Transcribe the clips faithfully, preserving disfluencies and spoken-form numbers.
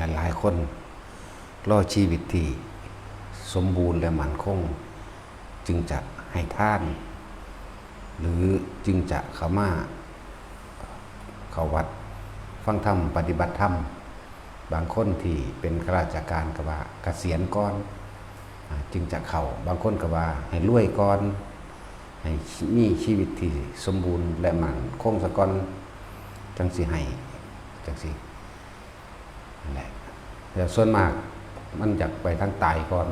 หลายๆคนรอชีวิตที่สมบูรณ์และมั่นคง จึงจะให้ทาน หรือจึงจะเข้ามาเข้าวัดฟังธรรมปฏิบัติธรรม บางคนที่เป็นข้าราชการก็ว่าเกษียณก่อน อ่า จึงจะเข้า บางคนก็ว่าให้รวยก่อน ให้มีชีวิตที่สมบูรณ์และมั่นคงซะก่อน จั่งสิให้ จั่งสิ นั่นแหละ แต่ส่วนมากมันอยากไปทางตายก่อน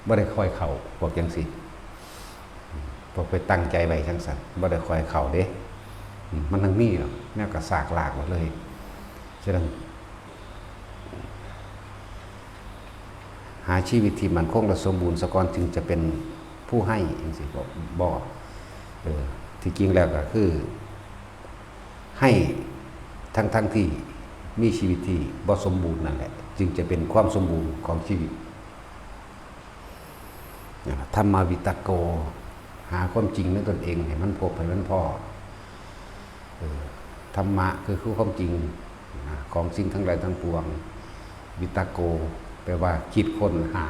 บ่ได้ค่อยเข้า พวกจั่งซี้ พวกไปตั้งใจไว้จั่งซั้น บ่ได้ค่อยเข้าเด้ อืม มันจั่งมีดอก แนวกระซากลากไว้เลย ฉะนั้น หาชีวิตที่มั่นคงและสมบูรณ์ซะก่อน จึงจะเป็นผู้ให้จั่งซี้ บ่ บ่ เออ ที่จริงแล้วก็คือ ให้ทั้งๆที่มีชีวิตที่บ่สมบูรณ์นั่นแหละ จึงจะเป็นความสมบูรณ์ของชีวิต นะ ธรรมวิตโก หาความจริงในตนเองให้มันพบให้มันพ้อ เออ ธรรมะคือ คือความจริง นะ ของสิ่งทั้งหลายทั้งปวง วิตโก แปลว่าคิดค้นหา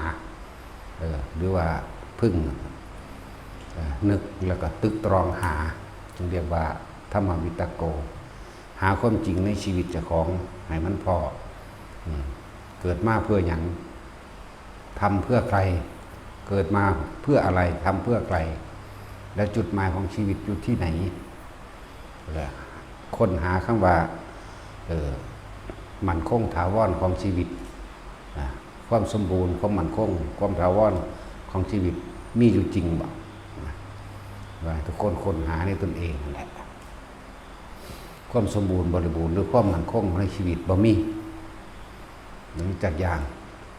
เออ หรือว่าพึ่ง เอ่อ นึกแล้วก็ตึกตรองหา จึงเรียกว่าธรรมวิตโก หาความจริงในชีวิตเจ้าของให้มันพ้อ อืม เกิดมาเพื่อหยัง ทำเพื่อใคร เกิดมาเพื่ออะไร ทำเพื่อใคร และจุดหมายของชีวิตอยู่ที่ไหน และค้นหาคำว่า เอ่อ มั่นคงถาวรของชีวิต นะ ความสมบูรณ์ ความมั่นคง ความถาวรของชีวิตมีอยู่จริงบ่ นะ ว่าให้ทุกคนค้นหาในตนเองนั่นแหละ ความสมบูรณ์บริบูรณ์หรือความมั่นคงในชีวิตบ่มี หนึ่งจักอย่าง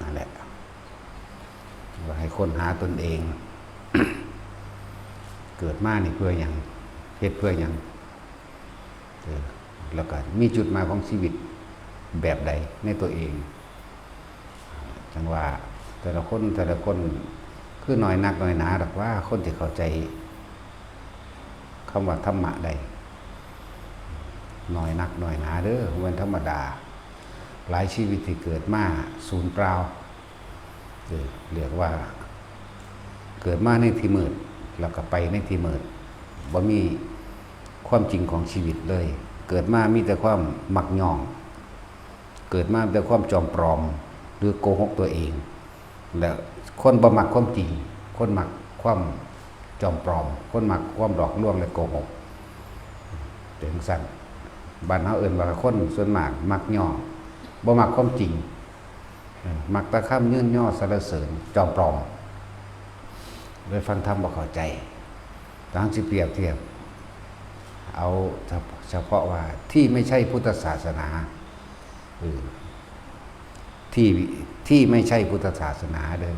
นั่นแหละ ว่าให้ค้นหาตนเอง เกิดมานี่เพื่อหยัง เฮ็ดเพื่อหยัง เออ แล้วก็มีจุดหมายของชีวิตแบบใดในตัวเอง จั่งว่าแต่ละคน แต่ละคน คือน้อยนักน้อยหนาดอกว่าคนที่เข้าใจคำว่าธรรมะได้ น้อยนักน้อยหนาเด้อ บ่แม่นธรรมดา หลายชีวิตที่เกิดมาสูญเปล่า เออ เรียกว่า เกิดมาในที่มืด แล้วก็ไปในที่มืด บ่มีความจริงของชีวิตเลย เกิดมามีแต่ความมักย้อง เกิดมามีแต่ความจอมปลอม หรือโกหกตัวเอง และคนบ่มักความจริง คนมักความจอมปลอม คนมักความหลอกลวงและโกหก เป็นจั่งซั้น บ้านเฮาเอิ้นว่าคนส่วนมากมักย้อง บ่มักความจริง เออ มักแต่คำเยินยอสรรเสริญ จอมปลอม เลยฟังธรรมบ่เข้าใจ ตามสิเปรียบเทียบ เอาเฉพาะ เฉพาะว่าที่ไม่ใช่พุทธศาสนา เออ ที่ ที่ไม่ใช่พุทธศาสนาเด้อ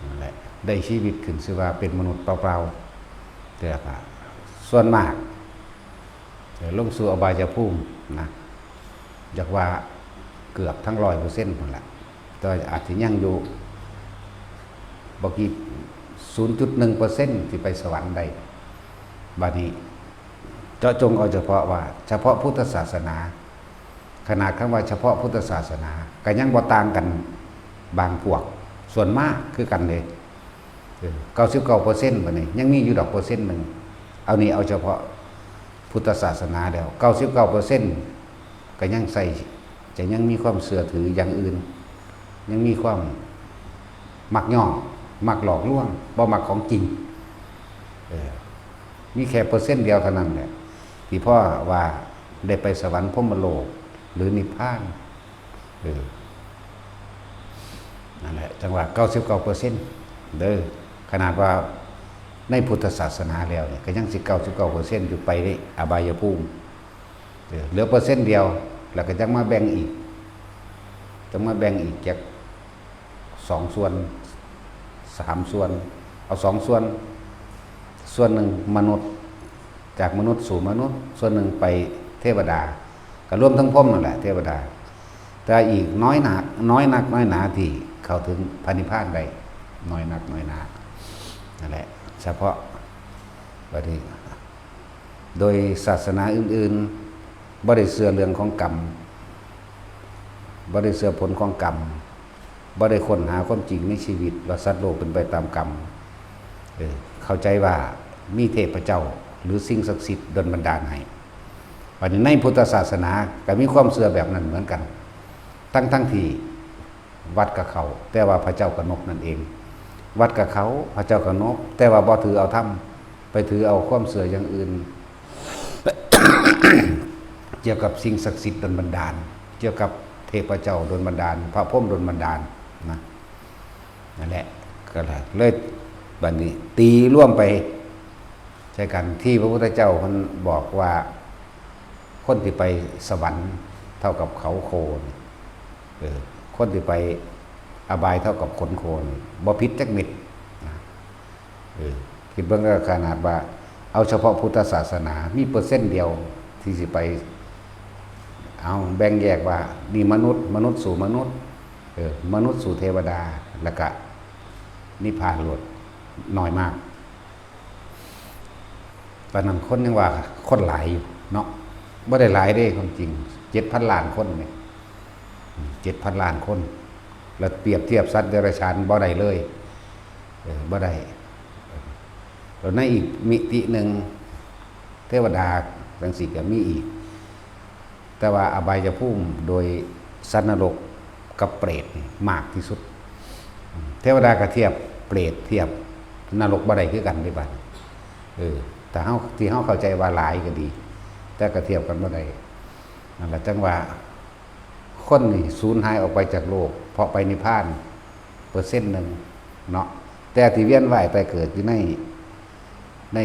นั่นแหละ ได้ชีวิตขึ้นชื่อว่าเป็นมนุษย์เปล่าๆ แต่ก็ส่วนมาก เออ ลงสู่อบายภูมินะ อยากว่าเกือบทั้งร้อยเปอร์เซ็นต์นั่นแหละ แต่อาจจะยังอยู่บ่กี่ ศูนย์จุดหนึ่งเปอร์เซ็นต์ ที่ไปสวรรค์ได้ บัดนี้เจาะจงเอาเฉพาะว่า เฉพาะพุทธศาสนา ขนาดคำว่าเฉพาะพุทธศาสนา ก็ยังบ่ต่างกันบางพวก ส่วนมากคือกันเด้ เออ เก้าสิบเก้าเปอร์เซ็นต์ บัดนี้ ยังมีอยู่ดอกเปอร์เซ็นต์หนึ่ง เอานี่เอาเฉพาะพุทธศาสนาแล้ว เก้าสิบเก้าเปอร์เซ็นต์ ก็ยังใส่ จะยังมีความเชื่อถืออย่างอื่น ยังมีความมักย้อง มักหลอกลวง บ่มักของจริง เออ มีแค่เปอร์เซ็นต์เดียวเท่านั้นแหละ ที่พ่อว่าได้ไปสวรรค์พรหมโลก หรือนิพพาน เออ นั่นแหละ จั่งว่า เก้าสิบเก้าเปอร์เซ็นต์ เด้อ ขนาดว่าในพุทธศาสนาแล้วเนี่ย ก็ยังสิ เก้าสิบเก้าเปอร์เซ็นต์ อยู่ไปในอบายภูมิ เออ เหลือเปอร์เซ็นต์เดียว แล้วก็จั่งมาแบ่งอีก จั่งมาแบ่งอีกจักสองส่วน สามส่วน เอาสองส่วน ส่วนหนึ่งมนุษย์ จากมนุษย์สู่มนุษย์ ส่วนหนึ่งไปเทวดา ก็รวมทั้งพรหมนั่นแหละ เทวดา แต่อีกน้อยหนา น้อยนักน้อยหนาที่เข้าถึงพระนิพพานได้ น้อยนักน้อยหนา นั่นแหละ เฉพาะ บัดนี้ โดยศาสนาอื่นๆ บ่ได้เชื่อเรื่องของกรรม บ่ได้เชื่อผลของกรรม บ่ได้ค้นหาความจริงในชีวิตว่าสัตว์โลกเป็นไปตามกรรม เออ เข้าใจว่ามีเทพเจ้าหรือสิ่งศักดิ์สิทธิ์ดลบันดาลให้ บัดนี้ในพุทธศาสนาก็มีความเชื่อแบบนั้นเหมือนกัน ทั้งๆที่วัดก็เข้า แต่ว่าพระเจ้ากับนกนั่นเอง วัดกับเขา พระเจ้ากับนก แต่ว่าบ่ถือเอาธรรม ไปถือเอาความเชื่ออย่างอื่น เกี่ยวกับสิ่งศักดิ์สิทธิ์ดลบันดาล เกี่ยวกับเทพเจ้าดลบันดาล พระพรหมดลบันดาลนะ นั่นแหละ ก็เลย บัดนี้ตีรวมไปใส่กัน ที่พระพุทธเจ้าเพิ่นบอกว่า คนที่ไปสวรรค์เท่ากับเขาโคนี่ เออ คนที่ไปอบายเท่ากับขนโคนี่ บ่ผิดจักเม็ดนะ เออ คิดเบิ่งก็ขนาดว่า เอาเฉพาะพุทธศาสนา มีเปอร์เซ็นต์เดียวที่สิไป เอาแบ่งแยกว่า นี่มนุษย์ มนุษย์สู่มนุษย์ เออ มนุษย์สู่เทวดา แล้วก็นิพพานโลด น้อยมาก ตอนนั้นคนยังว่าคนหลายอยู่เนาะ บ่ได้หลายเด้ ความจริง เจ็ดพันล้านคนเนี่ย อืม เจ็ดพันล้านคน แล้วเปรียบเทียบสัตว์เดรัจฉานบ่ได้เลย เออ บ่ได้ เออ แล้วในอีกมิติหนึ่ง เทวดาจังซี้ก็มีอีก แต่ว่าอบายภูมิโดยสัตว์นรกกับเปรตนี่มากที่สุด เทวดาก็เทียบเปรตเทียบนรกบ่ได้คือกันเด้บัด เออ แต่เฮา ที่เฮาเข้าใจว่าหลายก็ดี แต่ก็เทียบกันบ่ได้ นั่นล่ะจั่งว่า คนนี่สูญหายออกไปจากโลก เพราะไปนิพพาน เปอร์เซ็นต์หนึ่งเนาะ แต่ที่เวียนว่ายตายเกิดอยู่ใน ใน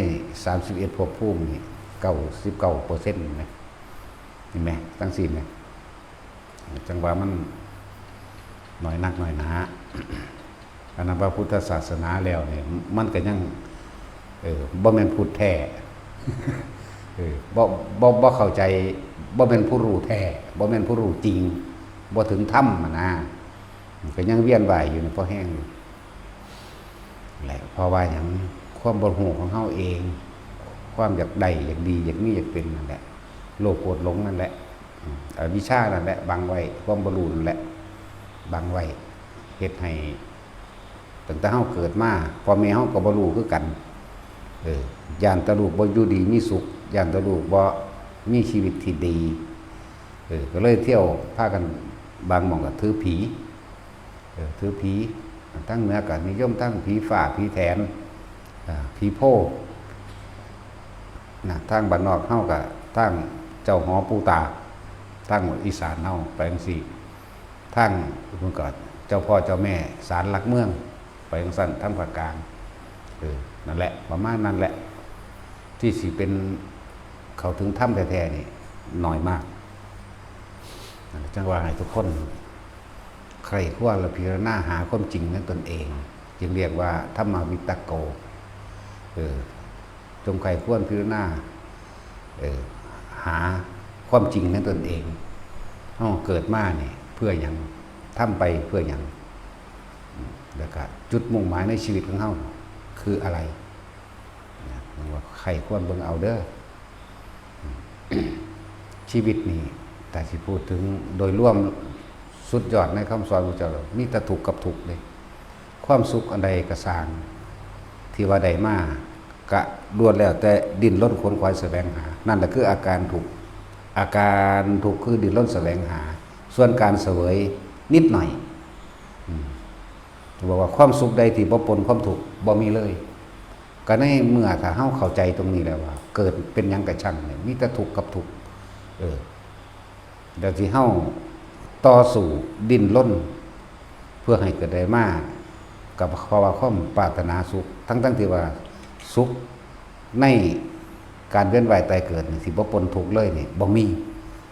สามสิบเอ็ดภพภูมินี่ เก้าสิบเก้าเปอร์เซ็นต์ นะ เห็นไหม จังซี้ไหม จั่งว่ามันน้อยนักน้อยหนา อันนั้นพระพุทธศาสนาแล้วเนี่ย มันก็ยัง เออ บ่แม่นพุทธแท้ เออ บ่ บ่ บ่เข้าใจ บ่แม่นผู้รู้แท้ บ่แม่นผู้รู้จริง บ่ถึงธรรมอะนะ มันก็ยังเวียนว่ายอยู่ในพอแห้งอยู่แหละ เพราะว่าหยัง ความบ่รู้ของเฮาเอง ความอยากได้ อยากดี อยากมี อยากเป็นนั่นแหละ โลภโกรธหลงนั่นแหละ อืม อวิชชานั่นแหละ บังไว้ ความบ่รู้นั่นแหละ บังไว้ เฮ็ดให้ ตั้งแต่เฮาเกิดมา พ่อแม่เฮาก็บ่รู้คือกัน เออ ย้านแต่ลูกบ่อยู่ดีมีสุข ย้านแต่ลูกบ่มีชีวิตที่ดี เออ ก็เลยเที่ยวพากัน บางหม่องก็ถือผี เออ ถือผี ทางเหนือก็นิยมทั้งผีฟ้า ผีแถน อ่า ผีโพธิ์ นะ ทางบ้านนอกเฮาก็ทางเจ้าหอปู่ตา ทางอีสานเฮาไปจังซี้ ทางพุ้นก็เจ้าพ่อเจ้าแม่ศาลหลักเมือง ไปจังซั่น ทางภาคกลาง เออ นั่นแหละ ประมาณนั้นแหละ ที่สิเป็นเข้าถึงธรรมแท้ๆนี่น้อยมาก จั่งว่าให้ทุกคนใคร่ครวญและพิจารณาหาความจริงในตนเอง จึงเรียกว่าธรรมวิตโก เออ จงใคร่ครวญพิจารณา เออ หาความจริงในตนเอง เฮาเกิดมานี่เพื่อหยัง ทำไปเพื่อหยัง อืม แล้วก็จุดมุ่งหมายในชีวิตของเฮาคืออะไร นะ มันว่าใคร่ครวญเบิ่งเอาเด้อ อืม ชีวิตนี่ ถ้าสิพูดถึงโดยรวมสุดยอดในคำสอนพระเจ้า มีแต่ทุกข์กับทุกข์เด้ ความสุขอันใดก็ซ่าง ที่ว่าได้มา ก็ล้วนแล้วแต่ดิ้นรนขวนขวายแสวงหา นั่นแหละคืออาการทุกข์ อาการทุกข์คือดิ้นรนแสวงหา ส่วนการเสวยนิดหน่อย อืม บอกว่าความสุขใดที่บ่ปนความทุกข์ บ่มีเลย ก็ในเมื่อถ้าเฮาเข้าใจตรงนี้แล้วว่า เกิดเป็นหยังก็ช่างเนี่ย มีแต่ทุกข์กับทุกข์ เออ แล้วที่เฮาต่อสู้ดิ้นรน เพื่อให้เกิดได้มา ก็เพราะว่าความปรารถนาสุข ทั้งๆที่ว่าสุขในการเวียนว่ายตายเกิดนี่ สิบ่ปนทุกข์เลยนี่ บ่มี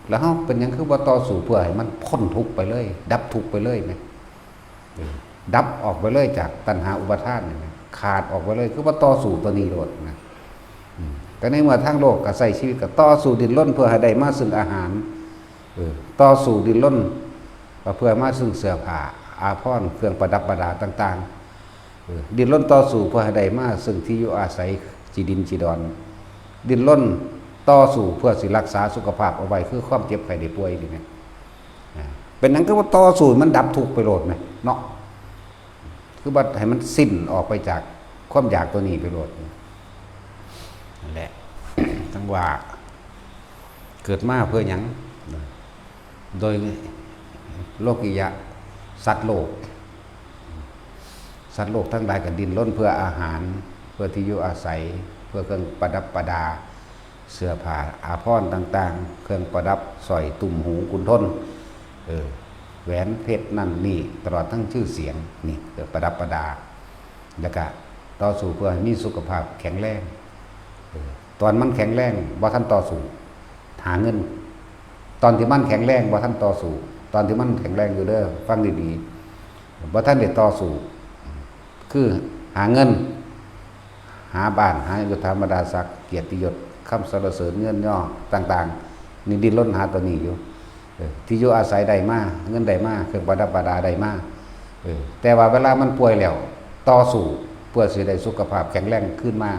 แล้วเฮาเป็นหยังคือบ่ต่อสู้เพื่อให้มันพ้นทุกข์ไปเลย ดับทุกข์ไปเลยแหม เออ ดับออกไปเลยจากตัณหาอุปาทานนี่แหม ขาดออกไปเลย คือบ่ต่อสู้ตัวนี้โลดนะ อืม ก็ในเมื่อทางโลกก็ใช้ชีวิตก็ต่อสู้ดิ้นรนเพื่อให้ได้มาซึ่งอาหาร เออ ต่อสู้ดิ้นรนก็เพื่อมาซึ่งเสื้อผ้า อาภรณ์ เครื่องประดับประดาต่างๆ เออ ดิ้นรนต่อสู้เพื่อให้ได้มาซึ่งที่อยู่อาศัย ที่ดินที่ดอน ดิ้นรนต่อสู้เพื่อสิรักษาสุขภาพเอาไว้ คือความเจ็บไข้ได้ป่วยนี่แหม อ่า เป็นหยังคือบ่ต่อสู้ให้มันดับทุกข์ไปโลดแหมเนาะ คือบ่ให้มันสิ้นออกไปจากความอยากตัวนี้ไปโลด นั่นแหละ จั่งว่า เกิดมาเพื่อหยัง โดยโลกิยะ สัตว์โลก สัตว์โลกทั้งหลายก็ดิ้นรนเพื่ออาหาร เพื่อที่อยู่อาศัย เพื่อเครื่องประดับประดา เสื้อผ้าอาภรณ์ต่างๆ เครื่องประดับสร้อยตุ้มหูขุนทน เออ แหวนเพชรนั่นนี่ ตลอดทั้งชื่อเสียง นี่ เครื่องประดับประดา แล้วก็ต่อสู้เพื่อให้มีสุขภาพแข็งแรง เออ ตอนมันแข็งแรง บ่ทันต่อสู้ หาเงิน ตอนที่มันแข็งแรง บ่ทันต่อสู้ ตอนที่มันแข็งแรงอยู่เด้อ ฟังดีๆ บ่ทันได้ต่อสู้ คือหาเงิน หาบ้าน หายศถาบรรดาศักดิ์ เกียรติยศ คำสรรเสริญ เงินยอต่างๆ นี่ดิ้นรนหาตัวนี้อยู่ เออ ที่อยู่อาศัยได้มา เงินได้มา เครื่องประดับประดาได้มา เออ แต่ว่าเวลามันป่วยแล้ว ต่อสู้เพื่อสิได้สุขภาพแข็งแรงคืนมา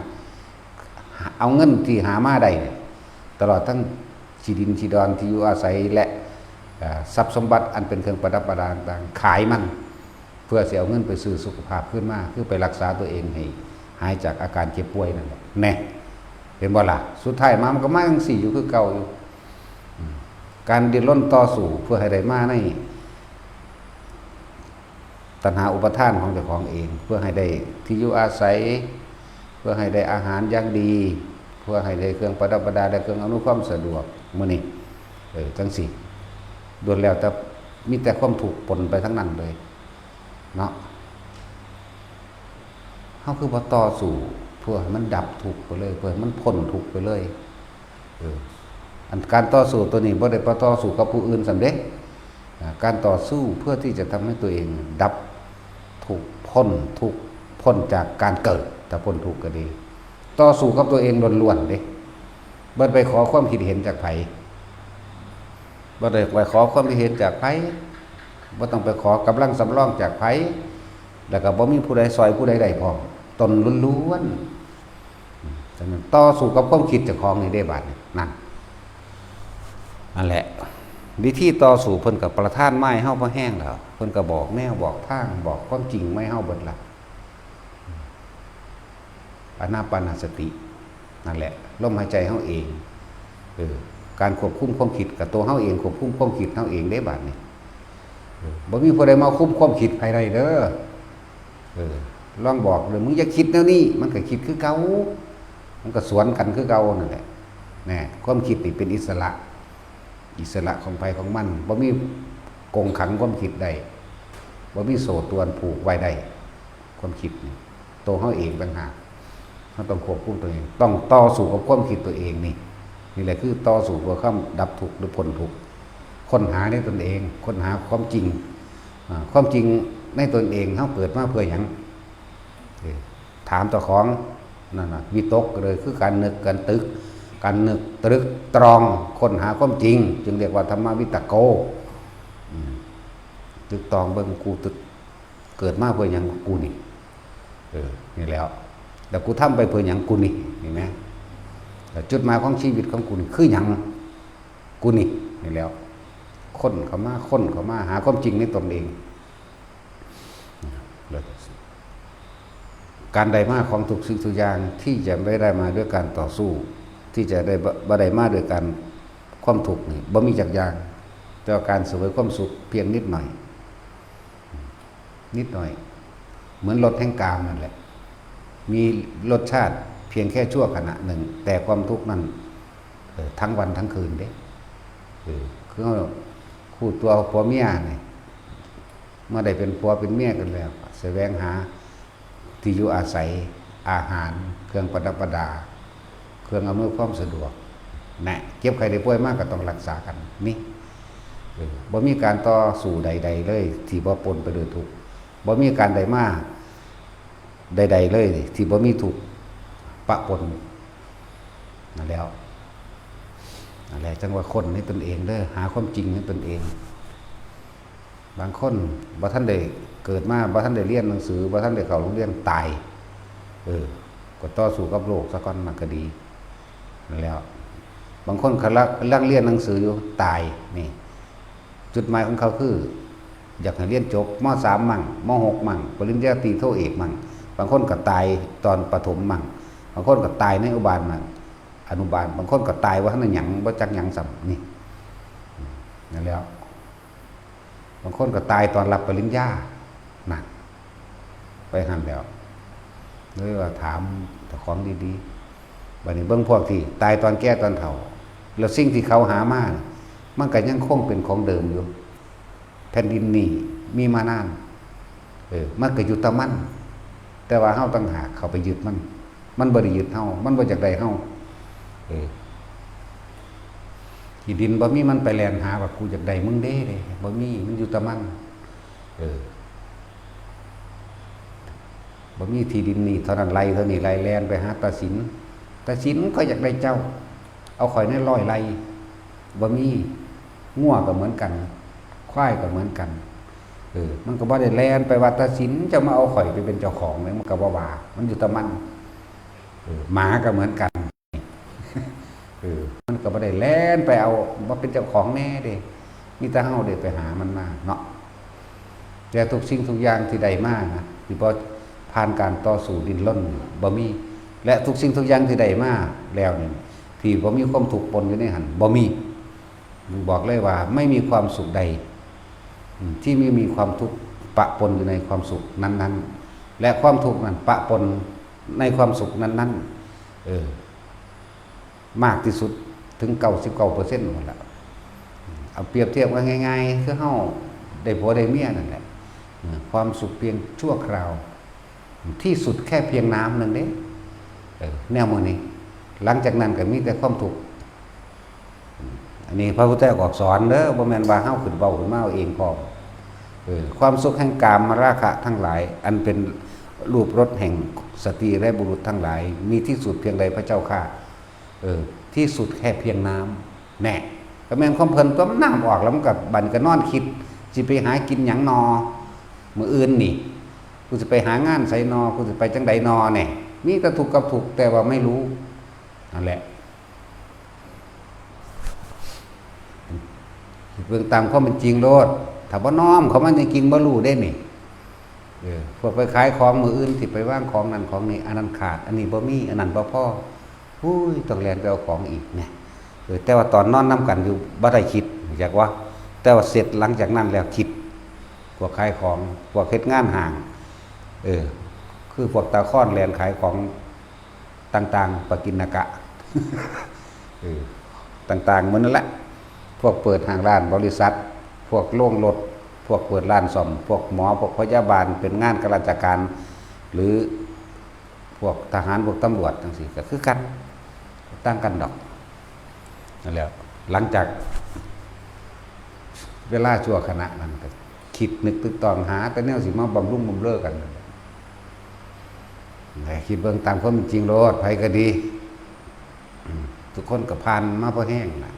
เอาเงินที่หามาได้เนี่ย ตลอดทั้งที่ดินที่ดอนที่อยู่อาศัยและ เอ่อ ทรัพย์สมบัติอันเป็นเครื่องประดับประดาต่างๆ ขายมัน เพื่อสิเอาเงินไปซื้อสุขภาพคืนมา คือไปรักษาตัวเองให้หายจากอาการเจ็บป่วยนั่นแหละ แน่ เห็นบ่ล่ะ สุดท้ายมามันก็มาจั่งซี้อยู่คือเก่าอยู่ อืม การดิ้นรนต่อสู้เพื่อให้ได้มาใน ตัณหาอุปาทานของเจ้าของเอง เพื่อให้ได้ที่อยู่อาศัย เพื่อให้ได้อาหารอย่างดี เพื่อให้ได้เครื่องประดับประดาและเครื่องอำนวยความสะดวก มื้อนี้ เออ จั่งซี้ ล้วนแล้วแต่มีแต่ความทุกข์ปนไปทั้งนั้นเลย เนาะ เฮาคือบ่ต่อสู้เพื่อให้มันดับทุกข์ไปเลย เพื่อให้มันพ้นทุกข์ไปเลย เออ อันการต่อสู้ตัวนี้บ่ได้ไปต่อสู้กับผู้อื่นซั้นเด้ อ่า การต่อสู้เพื่อที่จะทำให้ตัวเองดับทุกข์ พ้นทุกข์ พ้นจากการเกิด ถ้าพ้นทุกข์ก็ดี ต่อสู้กับตัวเองล้วนๆเด้ บ่ไปขอความคิดเห็นจากไผ บ่ได้ไปขอความคิดเห็นจากไผ บ่ต้องไปขอกำลังสำรองจากไผ แล้วก็บ่มีผู้ใดซ่อยผู้ใดได้พร้อม ตนล้วนๆ ฉะนั้นต่อสู้กับความคิดเจ้าของนี่เด้ บาดนี้ นั่น นั่นแหละ วิธีต่อสู้เพิ่นก็ประทานมาให้เฮาพอแฮงแล้ว เพิ่นก็บอกแนวบอกทาง บอกความจริงมาให้เฮาเบิดละ อานาปานสติ นั่นแหละ ลมหายใจเฮาเอง เออ การควบคุมความคิดกับตัวเฮาเอง ควบคุมความคิดเฮาเองเด้ บาดนี้ เออ บ่มีผู้ใดมาคุมความคิดไผได้เด้อ เออ ลองบอกเลย มึงอย่าคิดแนวนี้ มันก็คิดคือเก่า มันก็สวนกันคือเก่านั่นแหละ แน่ ความคิดนี่เป็นอิสระ อิสระของไผของมัน บ่มีกรงขังความคิดได้ บ่มีโซ่ตรวนผูกไว้ได้ ความคิดนี่ ตัวเฮาเองต่างหาก เฮาต้องควบคุมตัวเอง ต้องต่อสู้กับความคิดตัวเองนี่ นี่แหละคือต่อสู้เพื่อความดับทุกข์หรือพ้นทุกข์ ค้นหาในตนเอง ค้นหาความจริง อ่า ความจริงในตนเอง เฮาเกิดมาเพื่อหยัง เออ ถามเจ้าของ นั่นน่ะ วิตกเลยคือการนึก การตึก การนึกตรึกตรอง ค้นหาความจริง จึงเรียกว่าธรรมวิตโก อืม ตึกตรองเบิ่ง กูตึก เกิดมาเพื่อหยังกูนี่ เออ นี่แหล้ว แล้วกูทำไปเพื่อหยังกูนี่ เห็นไหม แล้วจุดหมายของชีวิตของกูนี่คือหยัง กูนี่ นี่แหล้ว ค้นเข้ามา ค้นเข้ามา หาความจริงในตนเอง แล้วการได้มาของทุกสิ่งทุกอย่างที่จะไม่ได้มาด้วยการต่อสู้ ที่จะได้บ่ บ่ได้มาด้วยการความทุกข์นี่ บ่มีจักอย่าง แต่ว่าการเสวยความสุขเพียงนิดหน่อย นิดหน่อย เหมือนรสแห่งกามนั่นแหละ มีรสชาติเพียงแค่ชั่วขณะหนึ่ง แต่ความทุกข์นั้น เออ ทั้งวันทั้งคืนเด้ เออ คือเฮาคู่ตัวผัวเมียนี่ เมื่อได้เป็นผัวเป็นเมียกันแล้ว แสวงหาที่อยู่อาศัย อาหาร เครื่องประดับประดา เครื่องอำนวยความสะดวก นะ เจ็บไข้ได้ป่วยมาก็ต้องรักษากัน นี่ เออ บ่มีการต่อสู้ใดๆเลย ที่บ่ปนไปด้วยทุกข์ บ่มีการได้มาใดๆเลย ที่บ่มีทุกข์ปะปน นั่นแหล้ว นั่นแหละ จั่งว่าค้นในตนเองเด้อ หาความจริงในตนเอง บางคนบ่ทันได้เกิดมา บ่ทันได้เรียนหนังสือ บ่ทันได้เข้าโรงเรียน ตาย เออ ก็ต่อสู้กับโลกซะก่อน มันก็ดี นั่นแหล้ว บางคนกำลัง กำลังเรียนหนังสืออยู่ ตาย นี่ จุดหมายของเขาคือ อยากให้เรียนจบ ม.สาม มั่ง ม.หก มั่ง ปริญญาตรีโทเอกมั่ง บางคนก็ตายตอนประถมมั่ง บางคนก็ตายในอนุบาลมั่ง อนุบาล บางคนก็ตายว่าทันได้หยัง บ่จักหยังซ้ำ นี่ นั่นแหล้ว บางคนก็ตายตอนรับปริญญา นั่น ไปหั่นแหล้ว เลยว่าถามเจ้าของดีๆ บัดนี้เบิ่งพวกที่ตายตอนแก่ตอนเฒ่า แล้วสิ่งที่เขาหามาน่ะ มันก็ยังคงเป็นของเดิมอยู่ แผ่นดินนี้มีมานาน เออ มันก็อยู่แต่มัน แต่ว่าเฮาต่างหากเข้าไปยึดมัน มันบ่ได้ยึดเฮา มันบ่อยากได้เฮา เออ ที่ดินบ่มีมันไปแล่นหาว่ากูอยากได้มึงเด้ เด้ บ่มี มันอยู่แต่มัน เออ บ่มีที่ดินนี่เท่านั้นไร่เท่านี้ไร่ แล่นไปหาตาสิน ตาสิน ข้อยอยากได้เจ้า เอาข้อยในร้อยไร่ บ่มี งัวก็เหมือนกัน ควายก็เหมือนกัน เออ มันก็บ่ได้แล่นไปว่าตาสินจะมาเอาข้อยไปเป็นเจ้าของเลย มันก็บ่ว่า มันอยู่แต่มัน เออ หมาก็เหมือนกัน เออ มันก็บ่ได้แล่นไปเอามาเป็นเจ้าของแน่เด้ มีแต่เฮาเด้ไปหามันมาเนาะ แต่ทุกสิ่งทุกอย่างที่ได้มานะ ที่บ่ผ่านการต่อสู้ดิ้นรน บ่มี และทุกสิ่งทุกอย่างที่ได้มาแล้วนี่ ที่บ่มีความทุกข์ปนอยู่ในหั่น บ่มี มันบอกเลยว่าไม่มีความสุขใด อืม ที่ไม่มีความทุกข์ปะปนอยู่ในความสุขนั้นๆ และความทุกข์นั้นปะปนในความสุขนั้นๆ เออ มากที่สุดถึง เก้าสิบเก้าเปอร์เซ็นต์ หมดละ เอาเปรียบเทียบกันง่ายๆ คือเฮาได้ผัวได้เมียนั่นแหละ เออ ความสุขเพียงชั่วคราว ที่สุดแค่เพียงน้ำหนึ่งเด้ เออ แนวมื้อนี้ หลังจากนั้นก็มีแต่ความทุกข์ อันนี้พระพุทธเจ้าก็สอนเด้อ บ่แม่นว่าเฮาขึ้นเว้าขึ้นมาเอาเองพร้อม เออ ความสุขแห่งกามราคะทั้งหลาย อันเป็นรูปรสแห่งสตรีและบุรุษทั้งหลาย มีที่สุดเพียงใดพระเจ้าข้า เออ ที่สุดแค่เพียงน้ำ แน่ ก็แม่นความเพิ่นตัว มันน้ำออกแล้วมันก็บัดนี้ก็นอนคิด สิไปหากินหยังนอ มื้ออื่นนี่ กูสิไปหางานไสนอ กูสิไปจั่งใดนอ แน่ มีแต่ทุกข์กับทุกข์ แต่ว่าไม่รู้ นั่นแหละ เบิ่งตามความเป็นจริงโลด ถ้าบ่น้อมเข้ามาจริงๆ บ่รู้เด้นี่ เออ พวกไปขายของมื้ออื่น สิไปวางของนั่นของนี่ อันนั้นขาด อันนี้บ่มี อันนั้นบ่พอ อุ้ย ต้องแล่นไปเอาของอีกเนี่ย เออ แต่ว่าตอนนอนนำกันอยู่ บ่ได้คิด อยากว่า แต่ว่าเสร็จหลังจากนั้นแล้วคิด พวกขายของ พวกเฮ็ดงานห้าง เออ คือพวกตาค้อนแล่นขายของต่างๆ ปกิณกะ เออ ต่างๆ หมดนั่นแหละ พวกเปิดห้างร้านบริษัท พวกโรงรถ พวกเปิดร้านซ่อม พวกหมอ พวกพยาบาล เป็นงานข้าราชการ หรือพวกทหาร พวกตำรวจจั่งซี้ ก็คือกัน ต่างกันดอก นั่นแหละ หลังจากเวลาชั่วขณะนั้นก็คิดนึกตึกตองหาแต่แนวสิมาบำรุงบำเรอกันนั่นแหละ แต่คิดเบิ่งตามความเป็นจริงโลด ไผก็ดี อืม ทุกคนก็ผ่านมาพอแฮงล่ะ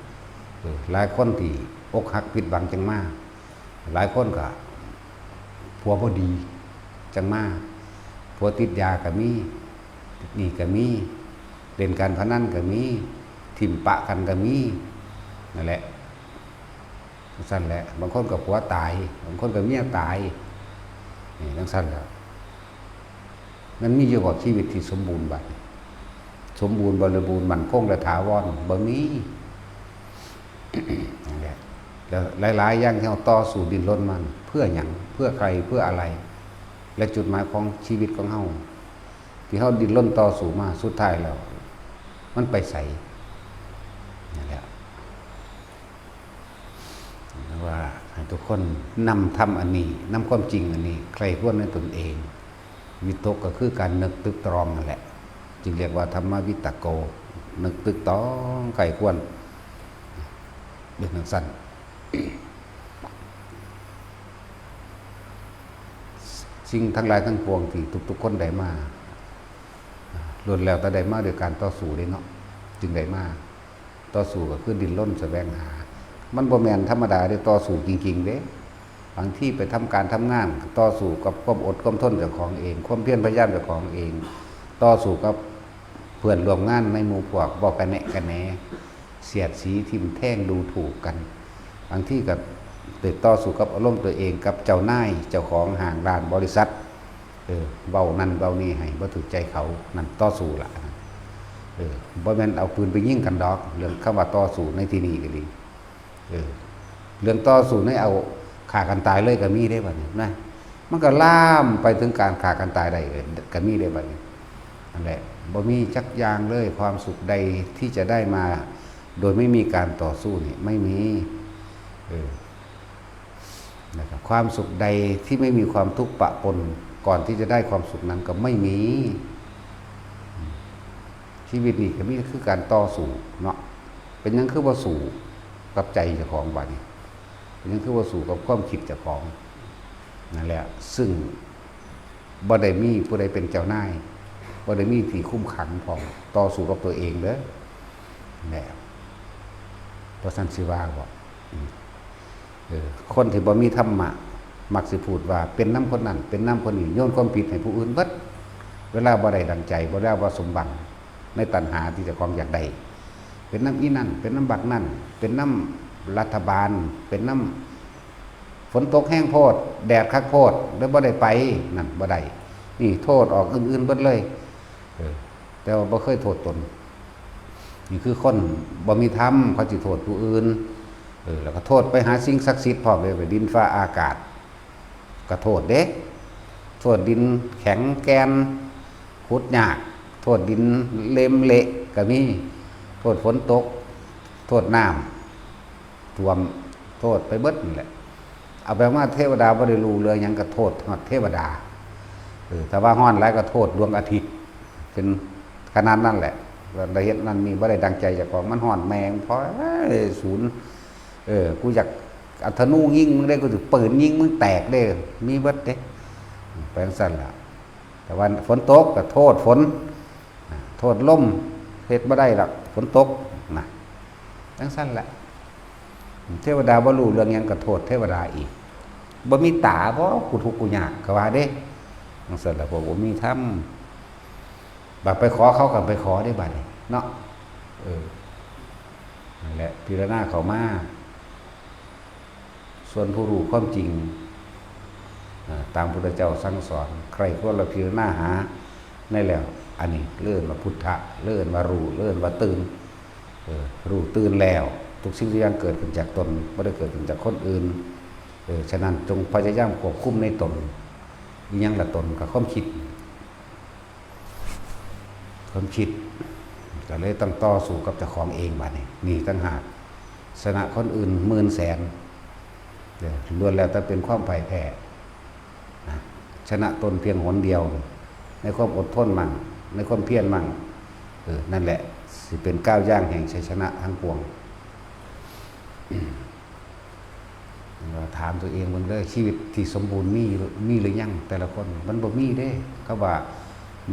เออ หลายคนที่อกหักผิดหวังจั่งมา หลายคนก็ผัวบ่ดีจั่งมา ผัวติดยาก็มี ติดหนี้ก็มี เล่นการพนันก็มี ถิ่มปะกันก็มี นั่นแหละ จั่งซั้นแหละ บางคนก็ผัวตาย บางคนก็เมียตาย นี่จั่งซั้นแหละ มันมีอยู่บ่ชีวิตที่สมบูรณ์บัดนี้ สมบูรณ์บริบูรณ์มั่นคงและถาวร บ่มี นั่นแหละ แล้วหลายๆ อย่างที่เฮาต่อสู้ดิ้นรนมา เพื่อหยัง เพื่อใคร เพื่ออะไร และจุดหมายของชีวิตของเฮา ที่เฮาดิ้นรนต่อสู้มา สุดท้ายแล้ว มันไปไส นั่นแหละ ว่าให้ทุกคนนำธรรมอันนี้ นำความจริงอันนี้ ใคร่ครวญในตนเอง วิตกก็คือการนึกตึกตรองนั่นแหละ จึงเรียกว่าธรรมวิตโก นึกตึกตรองใคร่ครวญ เป็นจั่งซั้น สิ่งทั้งหลายทั้งปวงที่ทุกๆ คนได้มา ล้วนแล้วแต่ได้มาด้วยการต่อสู้เด้เนาะ จึงได้มา ต่อสู้ก็คือดิ้นรนแสวงหา มันบ่แม่นธรรมดาเด้ ต่อสู้จริงๆ เด้ บางทีไปทำการทำงาน ต่อสู้กับความอดความทนเจ้าของเอง ความเพียรพยายามเจ้าของเอง ต่อสู้กับเพื่อนร่วมงานในหมู่พวก เว้ากะแนะกะแหน เสียดสีทิ่มแทงดูถูกกัน บางทีก็ ไปต่อสู้กับอารมณ์ตัวเอง กับเจ้านาย เจ้าของห้างร้าน บริษัท เออ เว้านั่นเว้านี่ให้บ่ถูกใจเขา นั่นต่อสู้ละ เออ บ่แม่นเอาปืนไปยิงกันดอก เรื่องคำว่าต่อสู้ในที่นี้ก็ดี เออ เรื่องต่อสู้ในเอาฆ่ากันตายเลยก็มีเด้บัดนี้นะ มันก็ลามไปถึงการฆ่ากันตายได้ก็มีเด้บัดนี้ นั่นแหละ บ่มีจักอย่างเลย ความสุขใดที่จะได้มาโดยไม่มีการต่อสู้นี่ไม่มี เออ นะครับ ความสุขใดที่ไม่มีความทุกข์ปะปน ก่อนที่จะได้ความสุขนั้นก็ไม่มี ชีวิตนี่ก็มีคือการต่อสู้เนาะ เป็นหยังคือบ่สู้กับใจเจ้าของบัดนี้ เป็นหยังคือบ่สู้กับความคิดเจ้าของ นั่นแหละ ซึ่งบ่ได้มีผู้ใดเป็นเจ้านาย บ่ได้มีที่คุมขังพร้อม ต่อสู้กับตัวเองเด้อ แหละ เพราะฉะนั้นสิว่าบ่ อืม เออ คนที่บ่มีธรรมะ มักสิพูดว่าเป็นนำคนนั้น เป็นนำคนนี้ โยนความผิดให้ผู้อื่นเบิด เวลาบ่ได้ดังใจ เวลาบ่สมหวังในตัณหาที่เจ้าของอยากได้ เป็นนำอีนั่น เป็นนำบักนั่น เป็นนำรัฐบาล เป็นนำฝนตกแฮงโพด แดดคักโพด เลยบ่ได้ไป นั่นบ่ได้ นี่โทษออกอื่นๆเบิดเลย เออ แต่ว่าบ่เคยโทษตน นี่คือคนบ่มีธรรม เขาสิโทษผู้อื่น เออ แล้วก็โทษไปหาสิ่งศักดิ์สิทธิ์พร้อมเลย ไปดินฟ้าอากาศ ก็โทษเด้ โทษดินแข็งแกน ขุดยาก โทษดินเล็มเละก็มี โทษฝนตก โทษน้ำท่วม โทษไปเบิดนั่นแหละ เอาไปมาเทวดาบ่ได้รู้เรื่องหยังก็โทษฮอดเทวดา เออ ถ้าว่าฮ้อนหลายก็โทษดวงอาทิตย์ เป็นขนาดนั้นแหละ ละเฮ็ดนั่นนี่บ่ได้ดังใจเจ้าของ มันฮ้อนแม่งพอ เอ้ย ศูนย์ เออ กูอยากเอาธนูยิงมึงได้ กูสิปืนยิงมึงแตกเด้ มีเบิดเด้ ไปจั่งซั้นล่ะ แต่ว่าฝนตกก็โทษฝน โทษลม เฮ็ดบ่ได้ดอก ฝนตก นะ จั่งซั้นแหละ เทวดาบ่รู้เรื่องหยังก็โทษเทวดาอีก บ่มีตาบ่ กูทุกข์กูยาก ก็ว่าเด้ จั่งซั้นล่ะ พวกบ่มีธรรม บัดไปขอเขาก็ไปขอได้บัดนี้เนาะ เออ นั่นแหละ พิจารณาเข้ามา ส่วนผู้รู้ความจริง อ่า ตามพุทธเจ้าสั่งสอน ใคร่ครวญและพิจารณาหาในแล้ว อันนี้เรียกว่าพุทธะ เรียกว่ารู้ เรียกว่าตื่น เออ รู้ตื่นแล้ว ทุกสิ่งทุกอย่างเกิดขึ้นจากตน บ่ได้เกิดขึ้นจากคนอื่น เออ ฉะนั้นจงพยายามควบคุมในตน อิหยังละตน ก็ความคิด ความคิด ก็เลยต้องต่อสู้กับเจ้าของเองบัดนี้ นี่ต่างหาก ชนะคนอื่นหมื่นแสน เออ ล้วนแล้วแต่เป็นความพ่ายแพ้ นะ ชนะตนเพียงหนเดียว ในความอดทนมั่ง ในความเพียรมั่ง เออ นั่นแหละ สิเป็นก้าวย่างแห่งชัยชนะทั้งปวง ถามตัวเองเบิ่งเด้อ ชีวิตที่สมบูรณ์มี มีหรือยังแต่ละคน มันบ่มีเด้ เขาว่า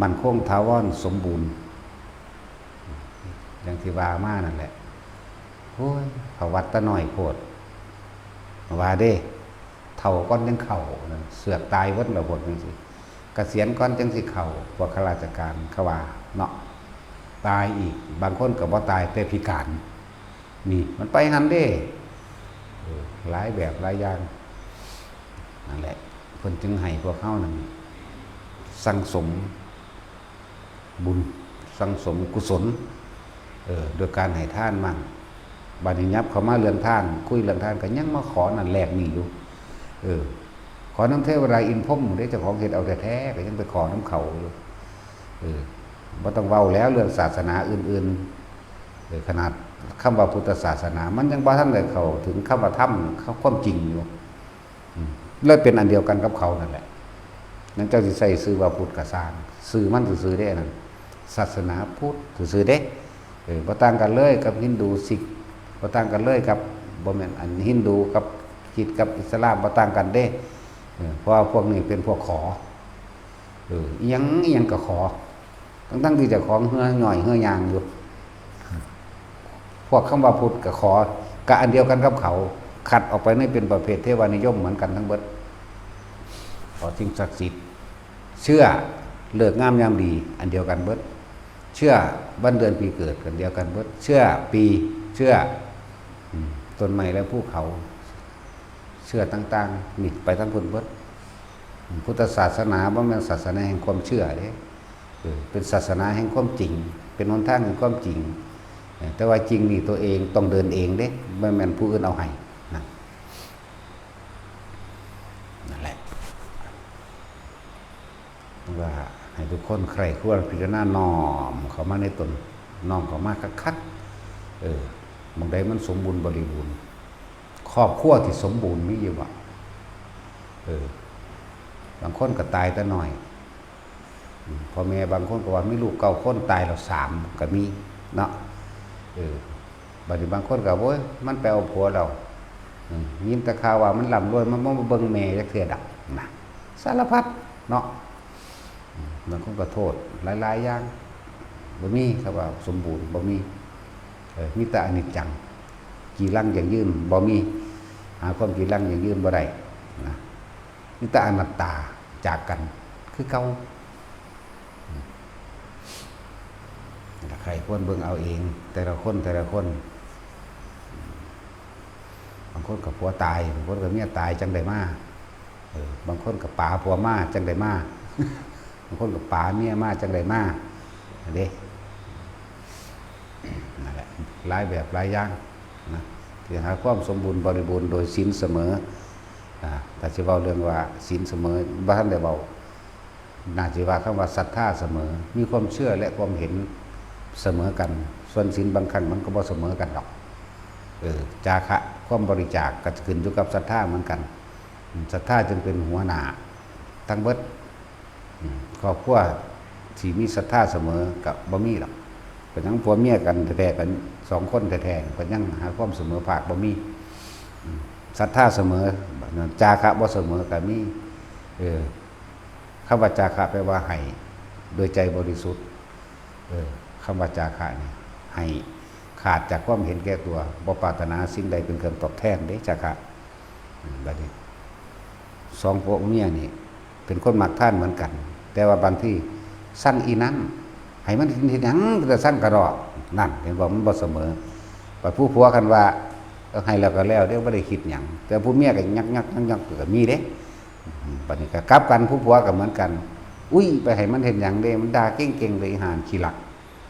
มั่นคงถาวรสมบูรณ์ อย่างที่ว่ามานั่นแหละ โอ้ย เข้าวัดแต่น้อยโพด ว่าเด้ เฒ่าก่อนจั่งเข้า เสือกตายเบิดแล้วพวกจั่งซี้ เกษียณก่อนจั่งสิเข้า พวกข้าราชการเขาว่าเนาะ ตายอีก บางคนก็บ่ตายแต่พิการ นี่ มันไปหั่นเด้ เออ หลายแบบหลายอย่าง นั่นแหละ เพิ่นจึงให้พวกเฮานั่นสั่งสมบุญ สั่งสมกุศล เออ โดยการให้ทานมั่ง บัดนี้ยับเข้ามาเรื่องทาน คุยเรื่องทานก็ยังมาขอนั่นแลกนี่อยู่ เออ ขอนำเทวดาอินทร์พรหมเด้ เจ้าของเฮ็ดเอาแท้ๆ ก็ยังไปขอนำเขาอยู่ เออ บ่ต้องเว้าแล้วเรื่องศาสนาอื่นๆ เออ ขนาดคำว่าพุทธศาสนา มันยังบ่ทันได้เข้าถึงคำว่าธรรม ความจริงอยู่ อืม เลยเป็นอันเดียวกันกับเขานั่นแหละ นั่นเจ้าสิใส่ชื่อว่าพุทธก็ซ่าง ชื่อมันซื่อๆเด้นั่น ศาสนาพุทธซื่อๆเด้ เออ บ่ต่างกันเลยกับฮินดู ซิก บ่ต่างกันเลยกับ บ่แม่น อันฮินดูกับคริสต์กับอิสลามบ่ต่างกันเด้ เออ เพราะว่าพวกนี้เป็นพวกขอ เออ อิหยังอิหยังก็ขอ ทั้งๆที่เจ้าของเหื่อย่อยเหื่อย่างอยู่ พวกคำว่าพุทธก็ขอ ก็อันเดียวกันกับเขา คัดออกไปในเป็นประเภทเทวานิยมเหมือนกันทั้งเบิด ขอสิ่งศักดิ์สิทธิ์ เชื่อฤกษ์งามยามดี อันเดียวกันเบิด เชื่อวันเดือนปีเกิด อันเดียวกันเบิด เชื่อปี เชื่อ อืม ต้นไม้และภูเขา ชื่อต่างๆ นี่ไปทั้งพุ้นเบิด พุทธศาสนาบ่แม่นศาสนาแห่งความเชื่อเด้ เออ เป็นศาสนาแห่งความจริง เป็นหนทางแห่งความจริง เออ แต่ว่าจริงนี่ตัวเองต้องเดินเองเด้ บ่แม่นผู้อื่นเอาให้นะ นั่นแหละ ว่าให้ทุกคนใคร่ครวญพิจารณาน้อมเข้ามาในตน น้อมเข้ามาคักๆ เออ หม่องใดมันสมบูรณ์บริบูรณ์ ครอบครัวที่สมบูรณ์มีอยู่บ่ เออ บางคนก็ตายแต่น้อย อืม พ่อแม่บางคนก็ว่ามีลูกเก้าคนตายแล้วสามก็มีเนาะ เออ บัดนี้บางคนก็ โอ้ย มันไปเอาผัวแล้ว อืม ยินแต่ข่าวว่ามันร่ำรวย มันบ่มาเบิ่งแม่จักเทื่อดอกนะ สารพัดเนาะ อืม บางคนก็โทษหลายๆ อย่าง บ่มี คำว่าสมบูรณ์ บ่มี เออ มีแต่อนิจจัง จีรังยั่งยืน บ่มี หาความจีรังยั่งยืนบ่ได้นะ มีแต่อนัตตา จากกัน คือเก่า อืม ใคร่ครวญเบิ่งเอาเอง แต่ละคน แต่ละคน บางคนก็ผัวตาย บางคนก็เมียตายจั่งได้มา เออ บางคนก็ป๋าผัวมาจั่งได้มา บางคนก็ป๋าเมียมาจั่งได้มา เด้ นั่นแหละ หลายแบบหลายอย่างนะ ที่หาความสมบูรณ์บริบูรณ์โดยศีลเสมอ อ่า ถ้าสิเว้าเรื่องว่าศีลเสมอ บ่ทันได้เว้า น่าสิว่าคำว่าศรัทธาเสมอ มีความเชื่อและความเห็นเสมอกัน ส่วนศีลบางครั้งมันก็บ่เสมอกันดอก เออ จาคะ ความบริจาคก็ขึ้นอยู่กับศรัทธาเหมือนกัน ศรัทธาจึงเป็นหัวหน้าทั้งเบิด อืม ครอบครัวที่มีศรัทธาเสมอก็บ่มีดอก เป็นหยังผัวเมียกันแท้ๆ กันสองคนแท้ๆ เป็นหยังหาความเสมอภาคบ่มี อืม ศรัทธาเสมอ จาคะบ่เสมอก็มี เออ คำว่าจาคะแปลว่าให้โดยใจบริสุทธิ์ เออ คำว่าจาคะนี่ ให้ขาดจากความเห็นแก่ตัว บ่ปรารถนาสิ่งใดเป็นเครื่องตอบแทนเด้ จาคะ อืม บัดนี้ สองผัวเมียนี่ เป็นคนมักทานเหมือนกัน แต่ว่าบางทีสั่งอีนั้น ให้มันเฮ็ดหยัง แต่สั่งกระดอก นั่น เห็นบ่ มันบ่เสมอ บัดผู้ผัวคันว่า เออ ให้แล้วก็แล้ว เดี๋ยวบ่ได้คิดหยัง แต่ผู้เมียก็ยักๆๆๆ ก็มีเด้ อืม บัดนี้ก็กลับกัน ผู้ผัวก็เหมือนกัน อุ้ย ไปให้มันเฮ็ดหยังเด้ มันด่าเก่งๆ เลย อีห่าขี้ลัก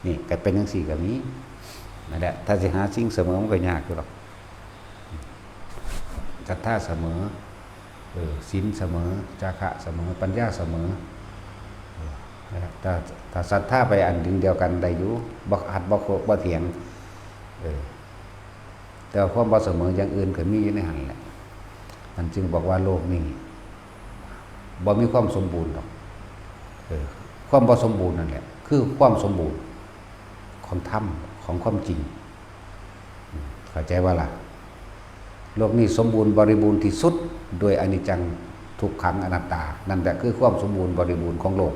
นี่ก็เป็นจั่งซี้ก็มี นั่นแหละ ถ้าสิหาสิ่งเสมอมันก็ยากอยู่ดอก ศรัทธาเสมอ เออ ศีลเสมอ จาคะเสมอ ปัญญาเสมอ เออ นะครับ ถ้า ถ้าศรัทธาไปอันดึงเดียวกันได้อยู่ บ่ขัด บ่โค บ่เถียง เออ แต่ว่าความบ่เสมออย่างอื่นก็มีอยู่ในหั้นแหละ มันจึงบอกว่าโลกนี้บ่มีความสมบูรณ์ดอก เออ ความบ่สมบูรณ์นั่นแหละ คือความสมบูรณ์ของธรรม ของความจริง อืม เข้าใจบ่ล่ะ โลกนี้สมบูรณ์บริบูรณ์ที่สุด ด้วยอนิจจัง ทุกขัง อนัตตา นั่นแหละคือความสมบูรณ์บริบูรณ์ของโลก